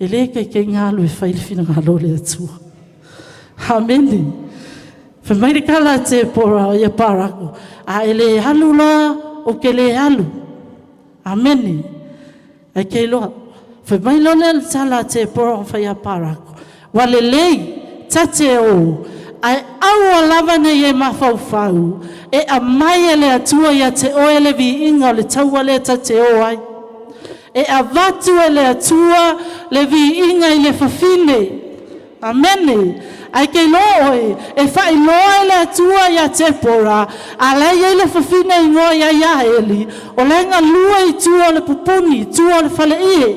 E le kai kei ngā alu e fai le finagalo le Atua. Amene. Fai mai le kala te pora o ia Parako. A e le alu la o ke le alu. Amene. Ai ke loa. Fai mai lo le tala te pora o fai a Parako. Wa le lei, tate o, ae aua lava nei e mafaufau, e aumai e le Atua ia te oe le viiga o le taua lea ta te o ai. E avatu e le Atua le viiga i le fafine. Amene. Ae ke iloa oe, e faailoa e le Atua iā Tepora, a la e i ai le fafine e igoa ia Iaeli, o la e galue i tua o le pupuni, i tua o le faleie.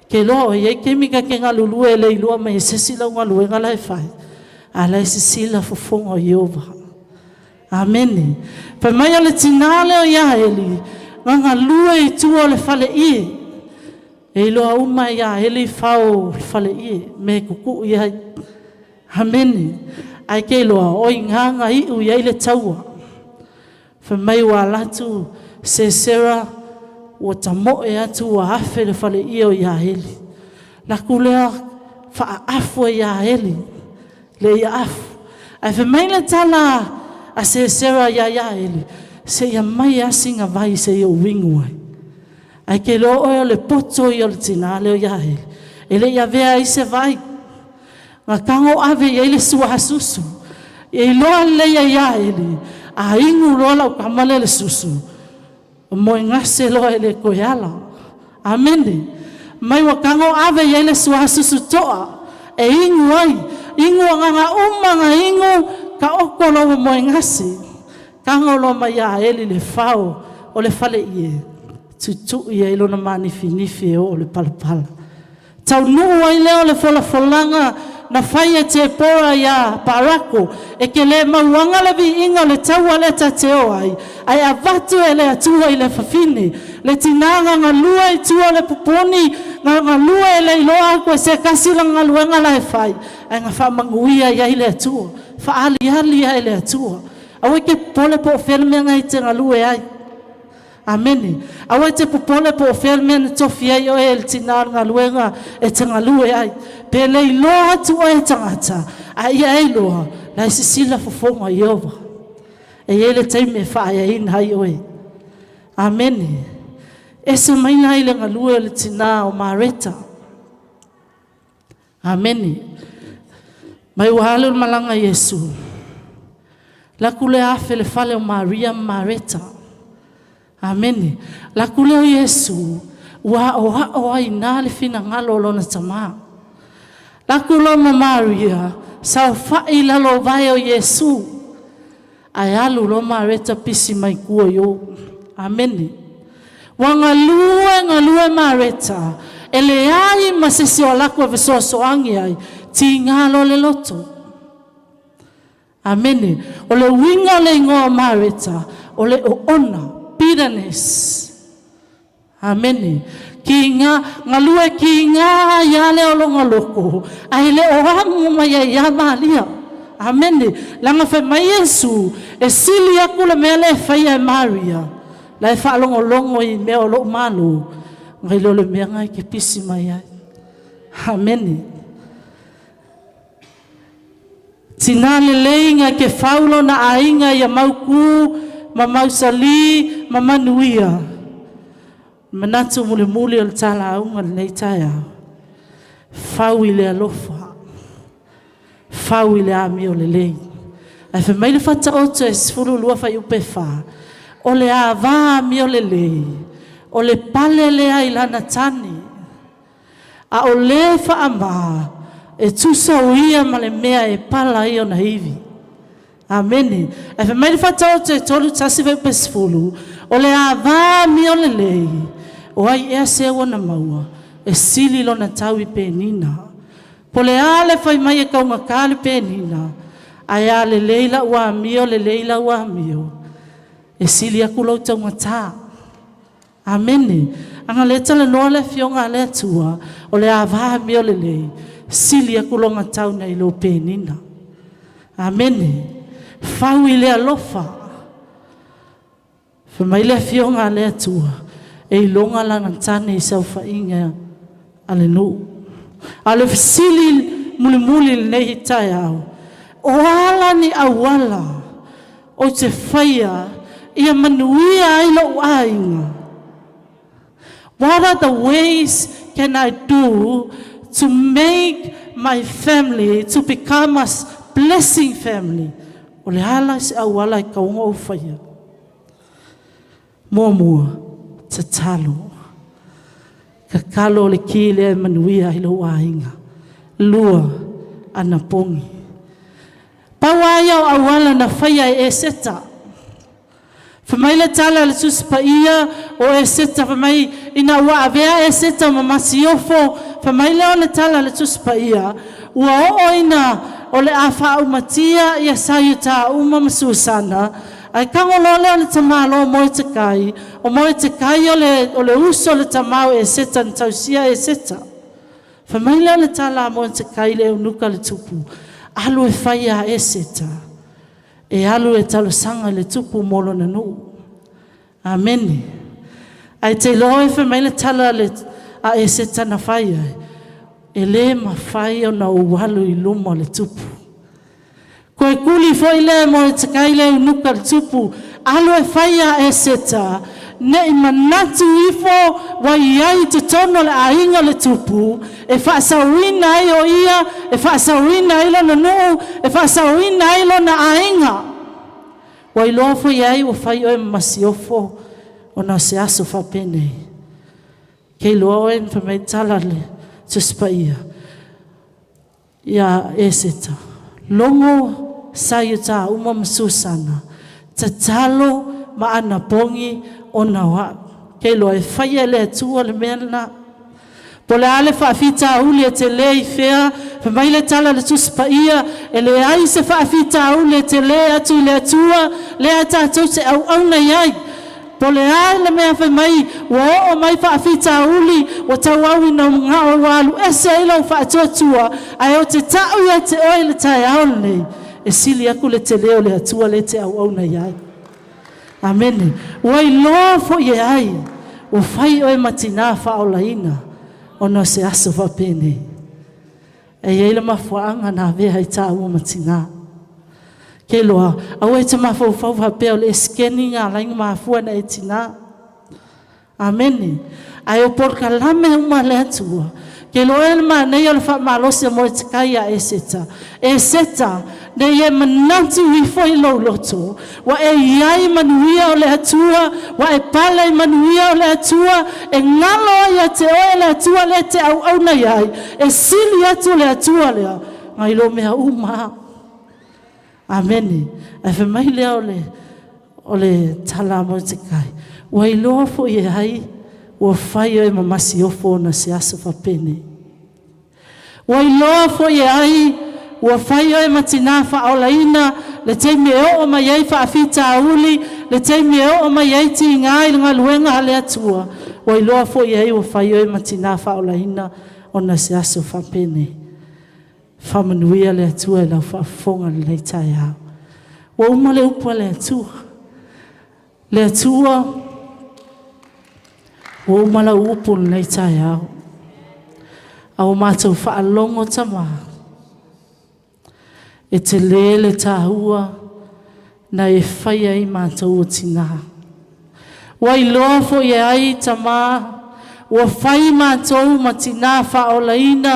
Ke iloa oe, e i ai taimi ta te galulue e le iloa mai e se isi lau galuega la e fai, a o la e sisila fofoga o Ieova. Amene. Fai mai o le tinā lea o Iaeli, na galue i tua o le faleie. E iloa uma e Iaeli fao o le faleie, mea e tutui ai. Amene. Ae ke iloa, o i ina na iu i ai le taua. Fai mai ua alu atu Sesera ua tamoe atu ua afe le faleie o Iaeli. Alu atu lea faaafu e Iaeli le iaafu. Ae fai mai le tala a Sesera ia Iaeli, se i aumai lava sina vai se i ou inu ai. Ae te iloa oe o le poto ia o le tinā lea o Iaeli, e le i avea ai se vai. Na tago ave i ai le suasusu. E iloa lelei e Iaeli, a inu loa lau tama lea i le susu, moegase loa e le toe ala. Amene. Mai ua tago ave i ai le suasusu toa e inu ai. Inu agaga uma na inu, taoto loa ua moegase. Tago loa ma Iaeli i le fao o le faleie, tutui ai lona manifinifi e oo i le palapala. Taunuu ai lea o le folafolaga na fai e Tepora iā Parako, e te le mauaga le viiga o le taua lea ta te o ai, ae avatu e le Atua i le fafine, le tinā na galue i tua o le pupuni, na galue e le iloa atu e se tasi lana galuega la e fai, ae na faamanuia i ai le Atua, faaaliali ai e le Atua. Aua e te popole po o fea le mea na e te galue ai. Amene. Aua e te popole po o fea le mea na tofi ai oe e le tinā o le galuega e te galue ai. Pe le iloa atu oe e tagata, a ia e iloa, la e sisila fofoga o Ieova. E i ai le taimi e faaeaina ai oe. Amene. Ese mai la i le galue o le tinā o Mareta. Amene. Mai ua alu le malaga a Iesu. Laku lea afe le fale o Maria ma Mareta. Amene. Laku lea o Iesu, ua aoao ai i ina le finagalo o lona Tamā. Laku loa ma Maria, saofai i lalo o vae o Iesu. Ae alu loa Mareta pisi mai tua i o. Amene. Ua galue, galue Mareta, e leai ma se isi o laku e fesoasoani ai, tiga loa le loto. Amene. O le uiga o le igoa o Mareta, o le oona, bitterness. Amene. Kiga, galue kiga ai lava lea o lona loto, ae le o ago mai ai ia Maria. Amene. Leaga fai mai Iesu, e sili atu le mea lea e faia e Maria, la e faalogologo i mea o lou malo, nai lo le mea na e te pisi mai ai. Amene. Tinā lelei na ke fau lona aiga ia mautū ma mausali ma manuia. Manatu mulimuli o le talauga lenei taeao, fau i le alofa, fau i le amio lelei. Ae fai mai le Faataoto e 12 fuaiupu e 4, o le ava amio lelei, o le pale lea i lana tane, A o lē faamā e tusa o ia ma le mea e pala ai ona ivi. Amene. Ae fai mai le Faataoto e 31 fuaiupu 10, O le ava amio lelei, o ai ea seu ona maua, e sili lona tau i penina. Po le a le fai mai e taugata le penina, ae a lelei lau amio lelei lau amio, e sili atu lou taugata. Amene. Ana le talanoa le Afioga a le Atua, o le ava amio lelei, sili aku lona tau nai lo penina. Amene. Fau i le alofa. Fai mai le Afioga a le Atua, e iloga lana tane i saofaiga a le nuu. A o le fesili mulimuli i lenei taeao, o a la ni auala ou te faia ia manuia ai lou aiga? What are the ways can I do to make my family to become a blessing family? O le ala se auala e kaunga o faia. Muamua, tatalo. Tatalo o le ki lea e manuia ai lou aiga. Lua, anapogi. Pau lava ia o auala na faia e Eseta. Fai mai le tala a le Tusi Paia o Eseta, fai mai ina ua avea Eseta ma masiofo, fai mai lea o le tala a le Tusi Paia, ua oo ina o le a faaumatia ia Saiutauma ma Susana, ae tago loa lea o le tamaloa Moetekai, o Moetekai o le, o le uso o le tama o Eseta na tausia Eseta. Fai mai lea o le tala a Moetekai le eunuka le tupu, alu e fai ia Eseta, e alu e talosaga i le tupu mo lona nuu. Amene. Ae te iloa e fai mai le tala a Eseta na fai ai, e lē mafai ona ou alu i luma o le tupu. Toe tuli foi lea e Moetekai le eunuka le tupu, alu e fai ia Eseta, ne'i manatu ifo ua i ai i totonu o le aiga o le tupu, e faasaoina ai o ia, e faasaoina ai lona nuu, e faasaoina ai lona aiga. Ua iloa foi e ai ua fai oe ma masiofo ona o se aso faapenei. Ke iloa oe na fai mai tala le Tusi Paia ia Eseta, logo Saiutauma ma Susana, tatalo ma anapogi ona o a'u. Ke iloa e faia e le Atua le mea lena. Po o le a le faafitauli e telē i fea, fai mai le tala a le Tusi Paia, e leai se faafitauli e telē atu i le Atua lea tatou te auauna i ai. Po o le a le mea fai mai ua oo mai faafitauli ua tauau ina manao ua alu ese ai lou faatuatua, ae ou te ta'u ia te oe i le taeao lenei, e sili atu le telē o le Atua lea e te auauna i ai. Amene. Ua iloa foi e ai ua fai oe ma tinā faaolaina ona o se aso faapenei. E i ai le mafuaaga na avea ai tāua ma tinā. Ke iloa, aua e te mafaufau faapea o le esekeni na ala ai ona mafua ona e tinā. Amene. Ae o polokalame uma a le Atua, ke iloa oe le manaia o le faamalosi a Moetekai ia Eseta. Eseta, ne i e manatu ifo i lou loto, ua e i ai manuia o le Atua, ua e pale i manuia o le Atua, e galo ai ia te oe le Atua lea e te auauna i ai, e sili atu le Atua lea nai lo mea uma. Amene. Ae fai mai lea o le, o le tala a Moetekai, ua iloa foi e ai ua fai oe ma masiofo ona se aso faapenei. Ua iloa foi e ai ua fai oe ma tinā faaolaina le taimi e oo mai ai faafitauli, le taimi e oo mai ai tiga i le galuega a le Atua. Ua iloa foi e ai ua fai oe ma tinā faaolaina ona se aso faapenei. Faamanuia le Atua i lau faafofoga i lenei taeao. Ua uma le upu a le Atua. Le Atua, ua uma lau upu i lenei taeao. A ua matou faalogo Tamā, e telē le taua na e faia ai matou o tinā. Ua iloa foi e ai Tamā, ua fai matou ma tinā faaolaina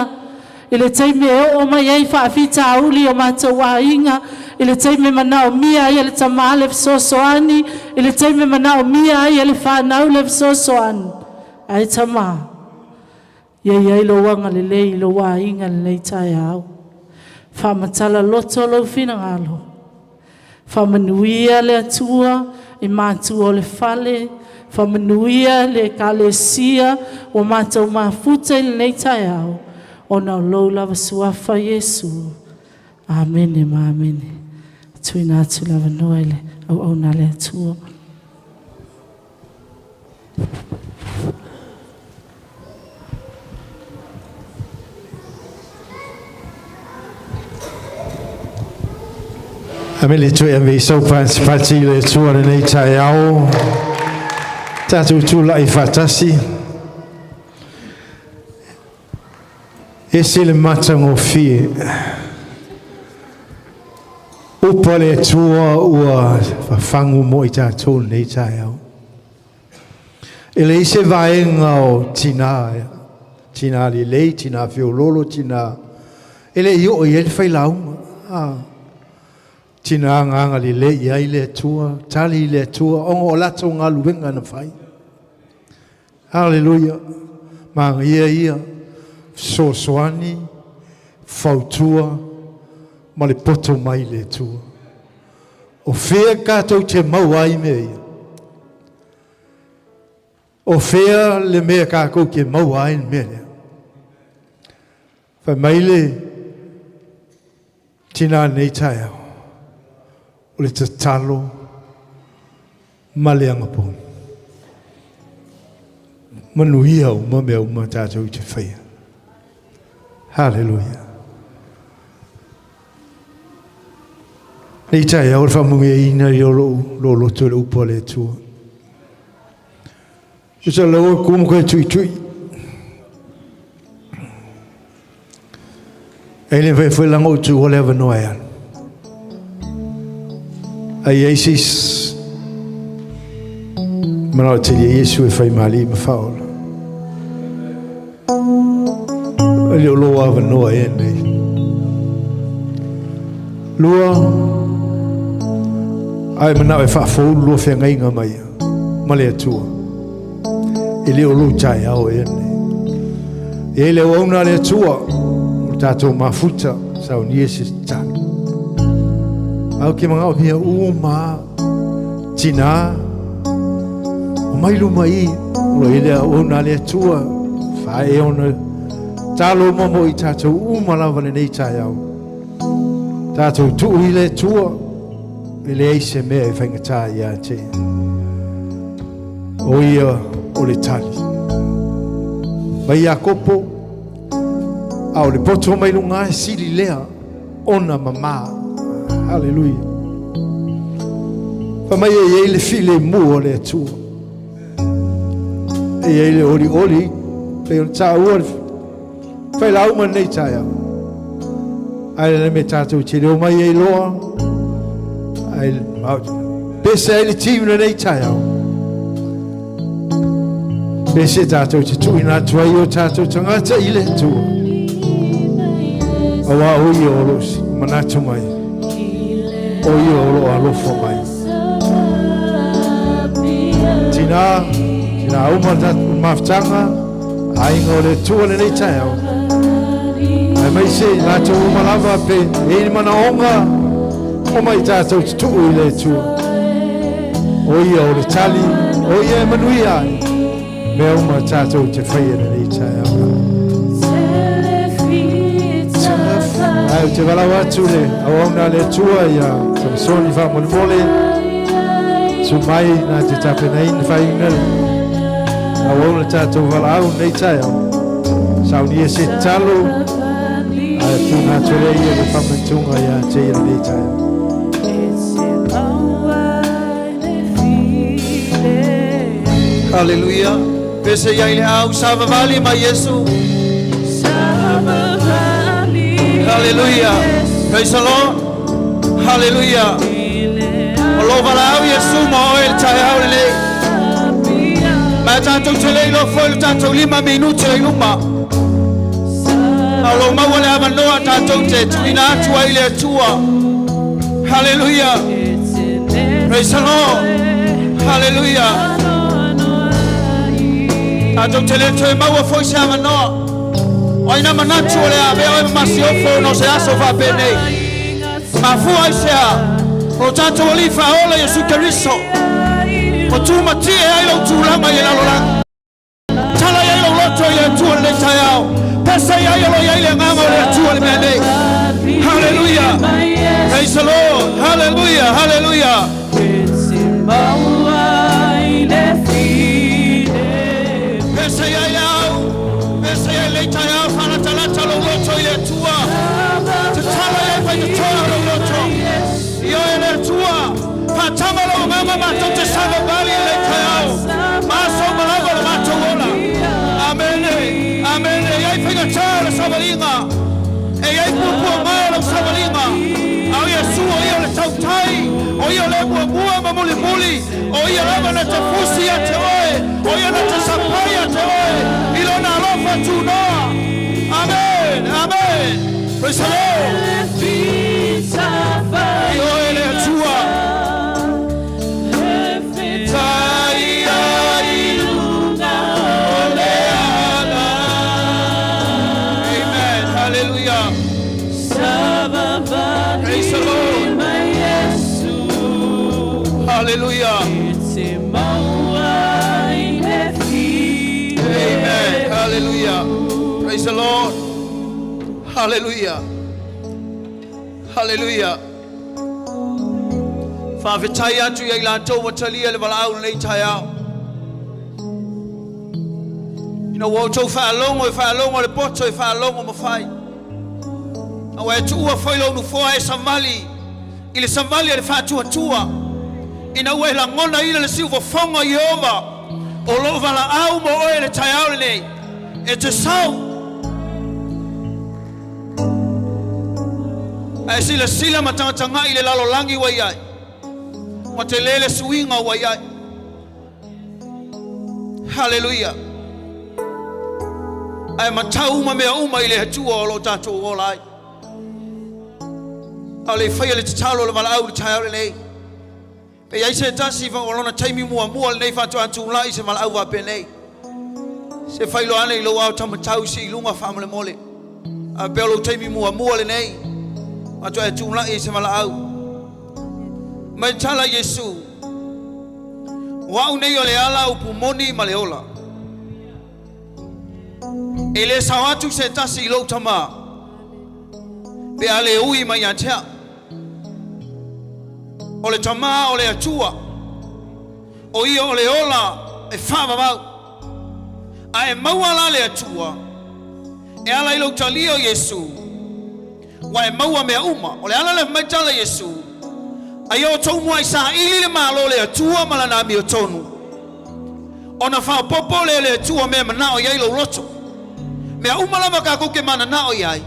i le taimi e oo mai ai faafitauli i o matou aiga, i le taimi e manaomia ai e le tamā le fesoasoani, i le taimi e manaomia ai e le fanau le fesoasoani. Ae Tamā, ia i ai lou agalelei i lou aiga i lenei taeao. Faamatala loto lou finagalo. Faamanuia le Atua i matua o le fale, faamanuia le Ekalesia ua matou mafuta i lenei taeao, ona o lou lava suafa Iesu. Amene ma amene. Tuuina atu le avanoa i le auauna a le Atua. Ame le toe ave i sau patipati i le Atua lenei taeao. Tatou tulai faatasi. Ese le matagofie. Upu a le Atua ua fafagu mo i tatou lenei taeao. E leai se vaega o tinā, tinā lelei, tinā feololo, tinā e le i oo i ai le failauga. Ah, tinā agaga lelei i ai le Atua, tali i le Atua, ona o latou galuega na fai. Haleluia. Manaia ia fesoasoani. fautua ma le poto mai le Atua. O fea tatou te maua ai mea ia? O fea le mea tatou te maua ai le mea lea? Fai mai le tinā nei taeao, o le tatalo ma le agapo. Manuia uma mea uma tatou te faia. Haleluia. Nei taeao o le faamanuiaina ia o lou loloto i le upu a le Atua. Tusa laua ku ma koe tuitui. E le fai foi langa o tu o le avanoa e alu. Ai ai sis manao tele Iesu e fai mali ma whaola. E le o lo avanoa e nei. Lua, ai manao e whaafoulu lua whengainga mai ma le Atua. E le o lou taeao ea nei. E le o auna le Atua, o tātou mafuta, saunia se tatalo. Au ke mangao mia uma, tinā, o mai luma i, o lo ele au auna le Atua, whae ona, talo uma mo i tātou uma lava le nei taeao. Tātou tuu i le Atua, E leai se mea e faigata ia te ia. O ia o le tali. Mai Iakopo, a o le poto mai luga e sili lea ona mamā. Haleluia. Fa mai e iai le filemu o le Atua. E iai le olioli, pei ona taua le Whailau ma nei taeao. Ai le me tātou te reo mai ei loa. Ai, pese ai le tiu le nei taeao. Pese tātou te tuina atu ai o tātou tangata i le Atua. Aua o ia o lo manatu mai. O ia o lo alofa mai. Tina, tina uma tātou mafutanga. Aiga o le Atua lenei taeao. Aemaise i latou uma lava pe e i le manaoga o mai tatou te tuu i le Atua. O ia o le tali, o ia e manuia ai mea uma tatou te faia lenei taeao. Ai, ou te valaau atu le auauna a le Atua ia Samasoni faamolemole, tu mai na te tapenaina faaiuina Auau le tatou valaau nei taeao. Saunia se tatalo, ae tuuina atu lea ia le faamantuga ia te ia lenei taeao. Haleluia. Pese iai le au savavali mai Iesu. Haleluia. Praise the Lord. Haleluia. O lo valaau Iesu ma oe le taeao lenei. Ma tatou te le iloa foi lo tatou lima minute i luma. A o lo maua le avanoa tatou te tuuina atu ai le Atua. Haleluia. Praise the Lord. Haleluia. Tatou te le toe maua foi se avanoa. O ai na manatu o le a avea oe ma masiofo ona o se aso faapenei. Mafua ai se a? O lo tatou Alii Faaola Iesu Keriso. Ua tumatie ai lou tulaga i le lalolagi. Tala i ai lou loto i le Atua i lenei taeao. Pese i ai o lo i ai le agaga o le Atua i le mea nei. Haleluia! Praise the Lord! Haleluia! Haleluia! Pese i ai le au, pese i ai lenei taeao, faalatalata lou loto i le Atua. Tatala i ai faitotoa lou loto. I oe le Atua, faatama lou agaga matou te savavali i lenei taeao. Ma aso uma lava o le matou ola. Amene, amene. E i ai faigata o le savaliga. E i ai puapuaga o lau savaliga. A o Iesu o ia o le tautai, o ia o le muamua ma mulimuli, o ia lava na te fusi ia te oe, o ia na te sapai ia te oe i lona alofa tunoa. Amen, amen. Praise the Lord. I oe le Atua. Amen. Hallelujah. Hallelujah. Amen. Hallelujah. Praise the Lord. Hallelujah. Hallelujah. Faafetai atu ia i latou ua talia le valaau i lenei taeao. Ina ua outou faalogo e faalogo le poto e faalogo ma fai. A ua e tuua foi lou nofoa e savali i le savali a le faatuatua, ina ua e lagonaina le siufofoga o Ieova o lo o valaau mo oe i le taeao lenei, e te sau. A e silasila ma tagatagai i le lalolagi ua i ai, ua tele le suiga ua i ai. Haleluia! Ae matau uma mea uma i le Atua o lo o tatou ola ai. A o le i faia le tatalo o le valaau i le taeao lenei, pe i ai se tasi o lona taimi muamua lenei faatoa tulai se valaau faapenei, se faailoa ane i lou ao taumatau se i luga faamolemole. A pea o lou taimi muamua lenei faatoa e tulai i se valaau. Mai tala Iesu, O au nei o le ala, upu moni ma le ola. E le sao atu se tasi i lou Tamā, pe a le ui mai ia te au. O le Tamā o le Atua, o ia o le ola e faavavau. A e maua la le Atua, e ala i lou talia o Iesu, ua e maua mea uma. O le ala lea fai mai tala Iesu, A ia outou muai saili le Malo o le Atua ma lana amiotonu, ona faaopoopo lea e le Atua mea e manao i ai lou loto. Mea uma lava kakou ke mananao i ai,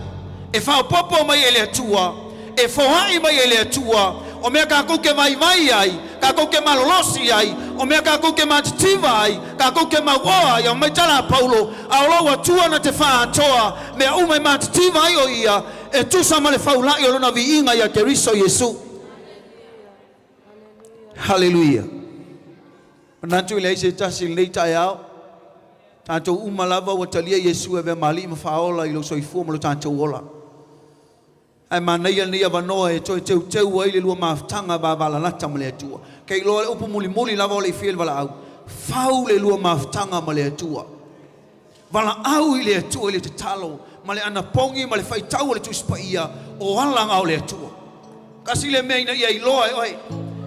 e faaopoopo mai e le Atua, e foai mai e le Atua, o mea kakou ke vaivai ai, kakou ke malolosi ai, o mea kakou ke matitiva ai, kakou ke mauoa ai. A mai tala a Paulo, A o lou Atua na te faaatoa mea uma e matitiva ai o ia, e tusa ma le faula'i o lona viiga iā Keriso Iesu. Haleluia! Manatu e leai se tasi i lenei taeao, tatou uma lava ua talia Iesu e avea ma Alii ma Faaola i lou soifua ma lo tatou ola. Ae manaia lenei avanoa e toe teuteu ai le lua mafutaga vavalalata ma le Atua. Kei iloa le upu mulimuli lava o le ifia i le valaau, fau le lua mafutaga ma le Atua. Valaau i le Atua i le tatalo ma le anapogi ma le faitau o le Tusi Paia o ala na o le Atua. Kasi le mea ina ia iloa e oe,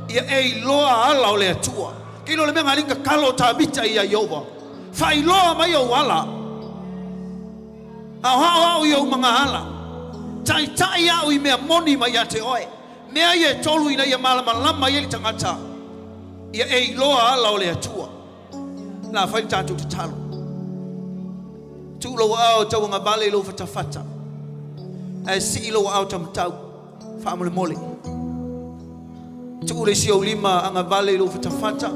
ia e iloa ala o le Atua. Kei iloa le mea na alii tatalo o Tavita ia Ieova, faailoa mai ou ala. A o aoao i ou magaala. Taitai au i mea moni mai ia te oe. Mea ia e tolu ina ia malamalama ai le tagata, ia e iloa ala o le Atua. O le a fai le tatou tatalo. Tuu lou aao tauagavale i lou fatafata, ae sii lou aao taumatau faamolemole. Tuu le isi ou lima agavale i lou fatafata,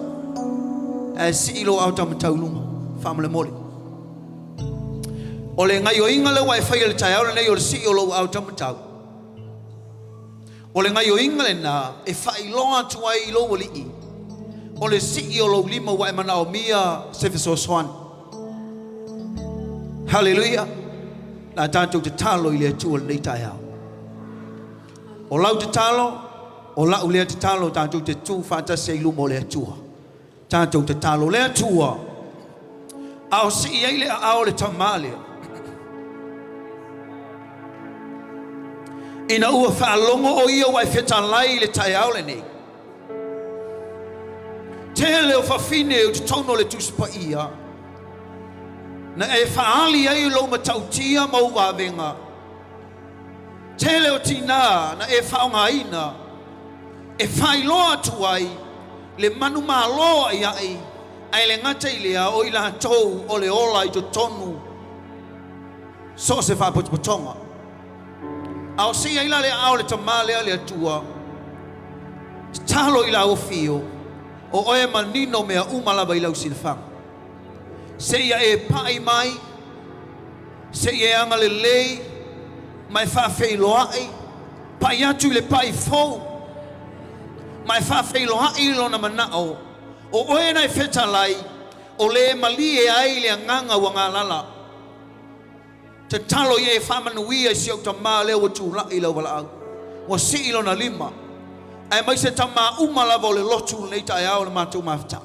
ae sii lou aao taumatau i luga faamolemole. O le gaioiga lea ua e faia i le taeao lenei o le sii o lou aao taumatau, O le gaioiga lena e faailoa atu ai i lou alii, o le sii o lou lima ua e manaomia se fesoasoani. Haleluia! La tatou tatalo i le Atua i lenei taeao. O lau tatalo, o lau lea tatalo tatou te tu faatasi ai i luma o le Atua. Tatou tatalo, le Atua, a o sii ai le aao o le tama lea, ina ua faalogo o ia ua e fetalai i le taeao lenei, tele o fafine o totonu o le Tusi Paia, na e faaali ai lou matautia ma ou vavega, tele o tinā na e faaaogaina e faailoa atu ai le manumalo aʻiaʻi, ae le gata i lea, o i latou o le ola i totonu so o se faapotopotoga. A o sii ai la le aao o le tama lea le Atua, tatalo i lau afio, o oe manino mea uma lava i lau silafaga. Seia e pai mai, seia e agalelei ma e faafeiloai, pai atu i le pai fou, ma e faafeiloai i lona manao, o oe na e fetalai, o le malie ai le agaga ua galala. Tatalo ia e faamanuia i si ou tamā lea ua tulai i lau valaau, ua sii lona lima. Aemaise tamā uma lava o le lotu i lenei taeao le matou mafutaga.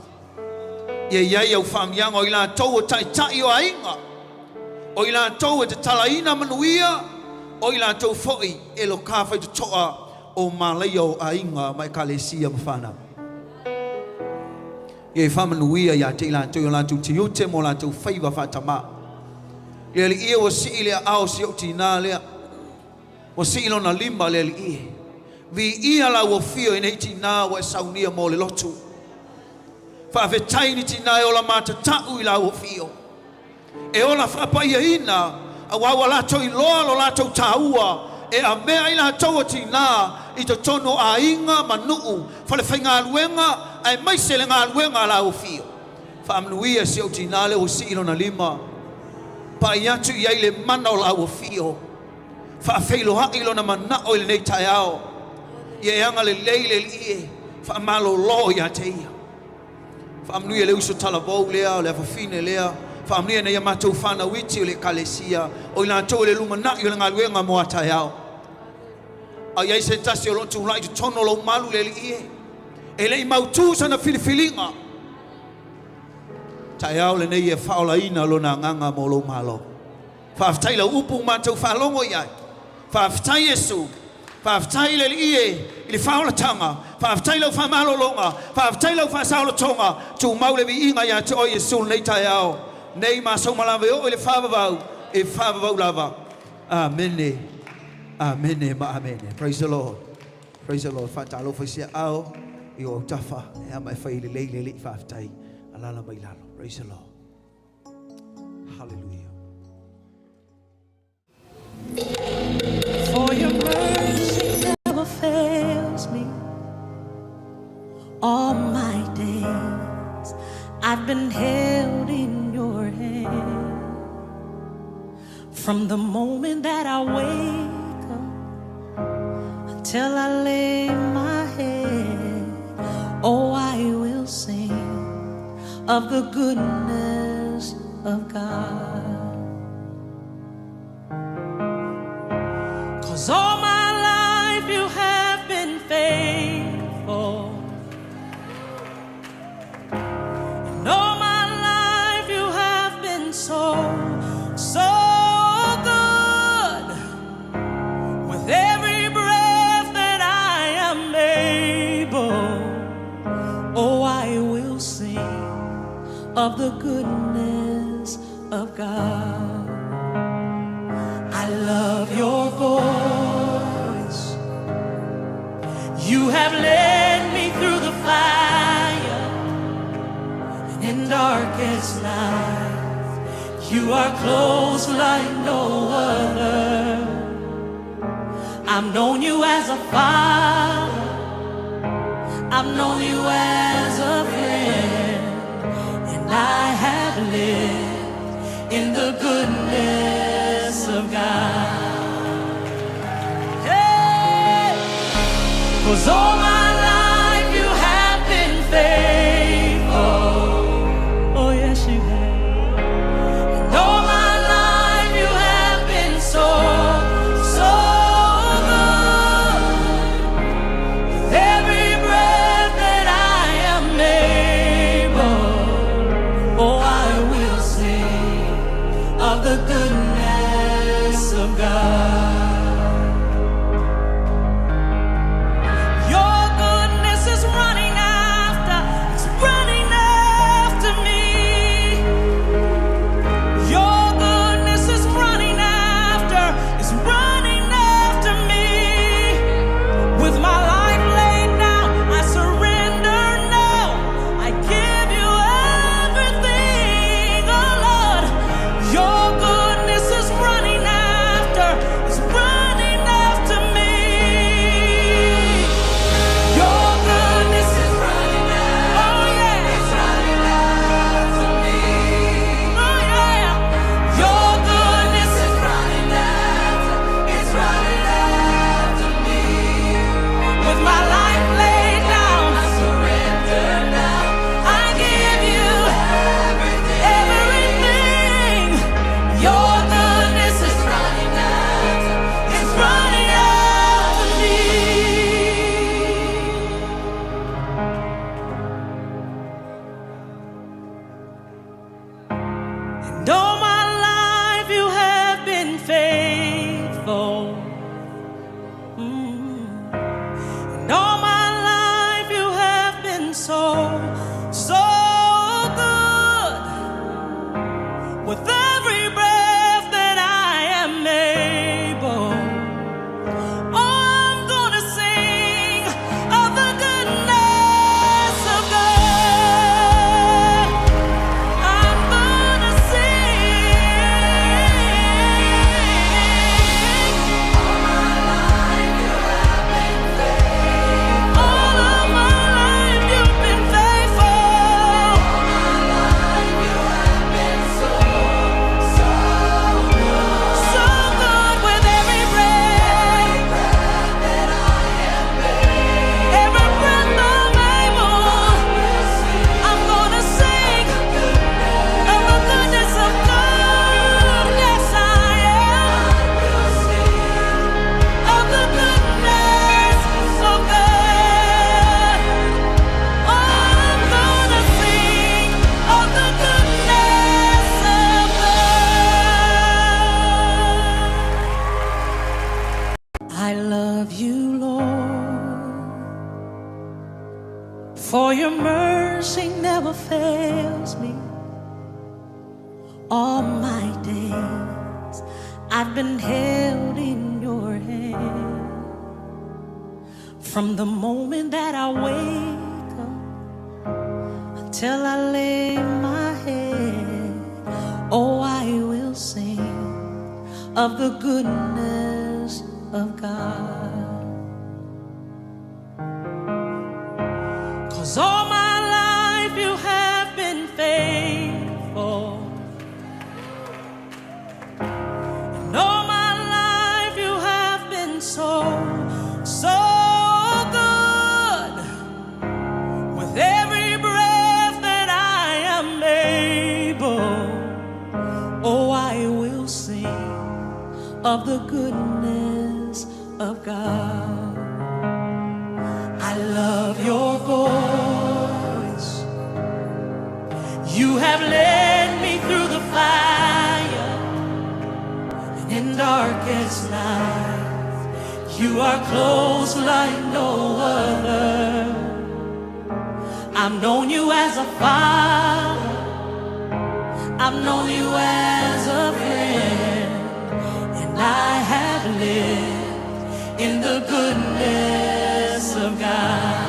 Ia i ai au faamiaga o i latou o taitai o aiga, o i latou e tatalaina manuia, o i latou foi e loka faitotoa o malaia o aiga ma ekalesia ma fanau. Ia e faamanuia ia te i latou i o latou tiute ma o latou faiva faatamā. Le Alii e, ua sii le aao o si ou tinā lea, ua sii lona lima le Alii e. Viia lau afio i nei tinā ua e saunia mo le lotu. Faafetai ni tinā e ola matatau i lau afio. E ola faapaiaina auā ua latou iloa lo latou tāua e avea ai latou o tinā i totonu o aiga ma nuu, falefaigaluega aemaise le galuega a lau afio. Faamanuia si ou tinā lea ua sii lona lima, pai atu i ai le mana o lau afio, faafeiloai lona manao i lenei taeao. Ia e agalelei le Alii e, faamalolo ia te ia. Faamanuia le uso talavou lea o le afafine lea, faamanuia nai a matou fanau iti o le ekalesia, o i latou o le lumanai o le galuega mo a taeao. A i ai se tasi o lo o tulai i totonu o lou malu le Alii e, e le i mautu sana filifiliga, taeao lenei e faaolaina lona agaga mo lou Malo. Faafetai lau upu ua matou faalogo i ai. Faafetai Iesu. Faafetai le Alii e i le faaolataga. Faafetai lau faamalologa. Faafetai lau faasaolotoga. Tumau le viiga ia te oe Iesu lenei taeao. Nei ma saumalave oo i le faavavau, e faavavau lava. Amene. Amene ma amene. Praise the Lord. Praise the Lord. Faatalofa i se aao i o autafa. E ama e fai lelei le Alii faafetai. Alala mai lalo. Praise the Lord. Hallelujah. For your mercy never fails me. All my days I've been held in your hand. From the moment that I wake up until I lay my head, oh, I will sing of the goodness of God. 'Cause all my life you have been faithful. And all my life you have been so, so good. With every breath that I am able, oh, I will sing of the goodness of God. I love your voice. You have led me through the fire and in darkest night. You are close like no other. I've known you as a father. I've known you as a friend. And I have lived in the goodness of God. Hey! 'Cause all my life you have been faithful. Oh, yes, you have. And all my life you have been so, so good. With every breath that I am able, oh, I will sing of the goodness of God. Your mercy never fails me. All my days I've been held in your hand. From the moment that I wake up until I lay my head, oh, I will sing of the goodness of God. 'Cause all my life you have been faithful. And all my life you have been so, so good. With every breath that I am able, oh, I will sing of the goodness of God. I love your voice. You have led me through the fire and in darkest night. You are close like no other. I've known you as a father. I've known you as a friend. And I have lived in the goodness of God.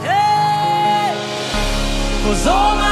Hey! 'Cause all my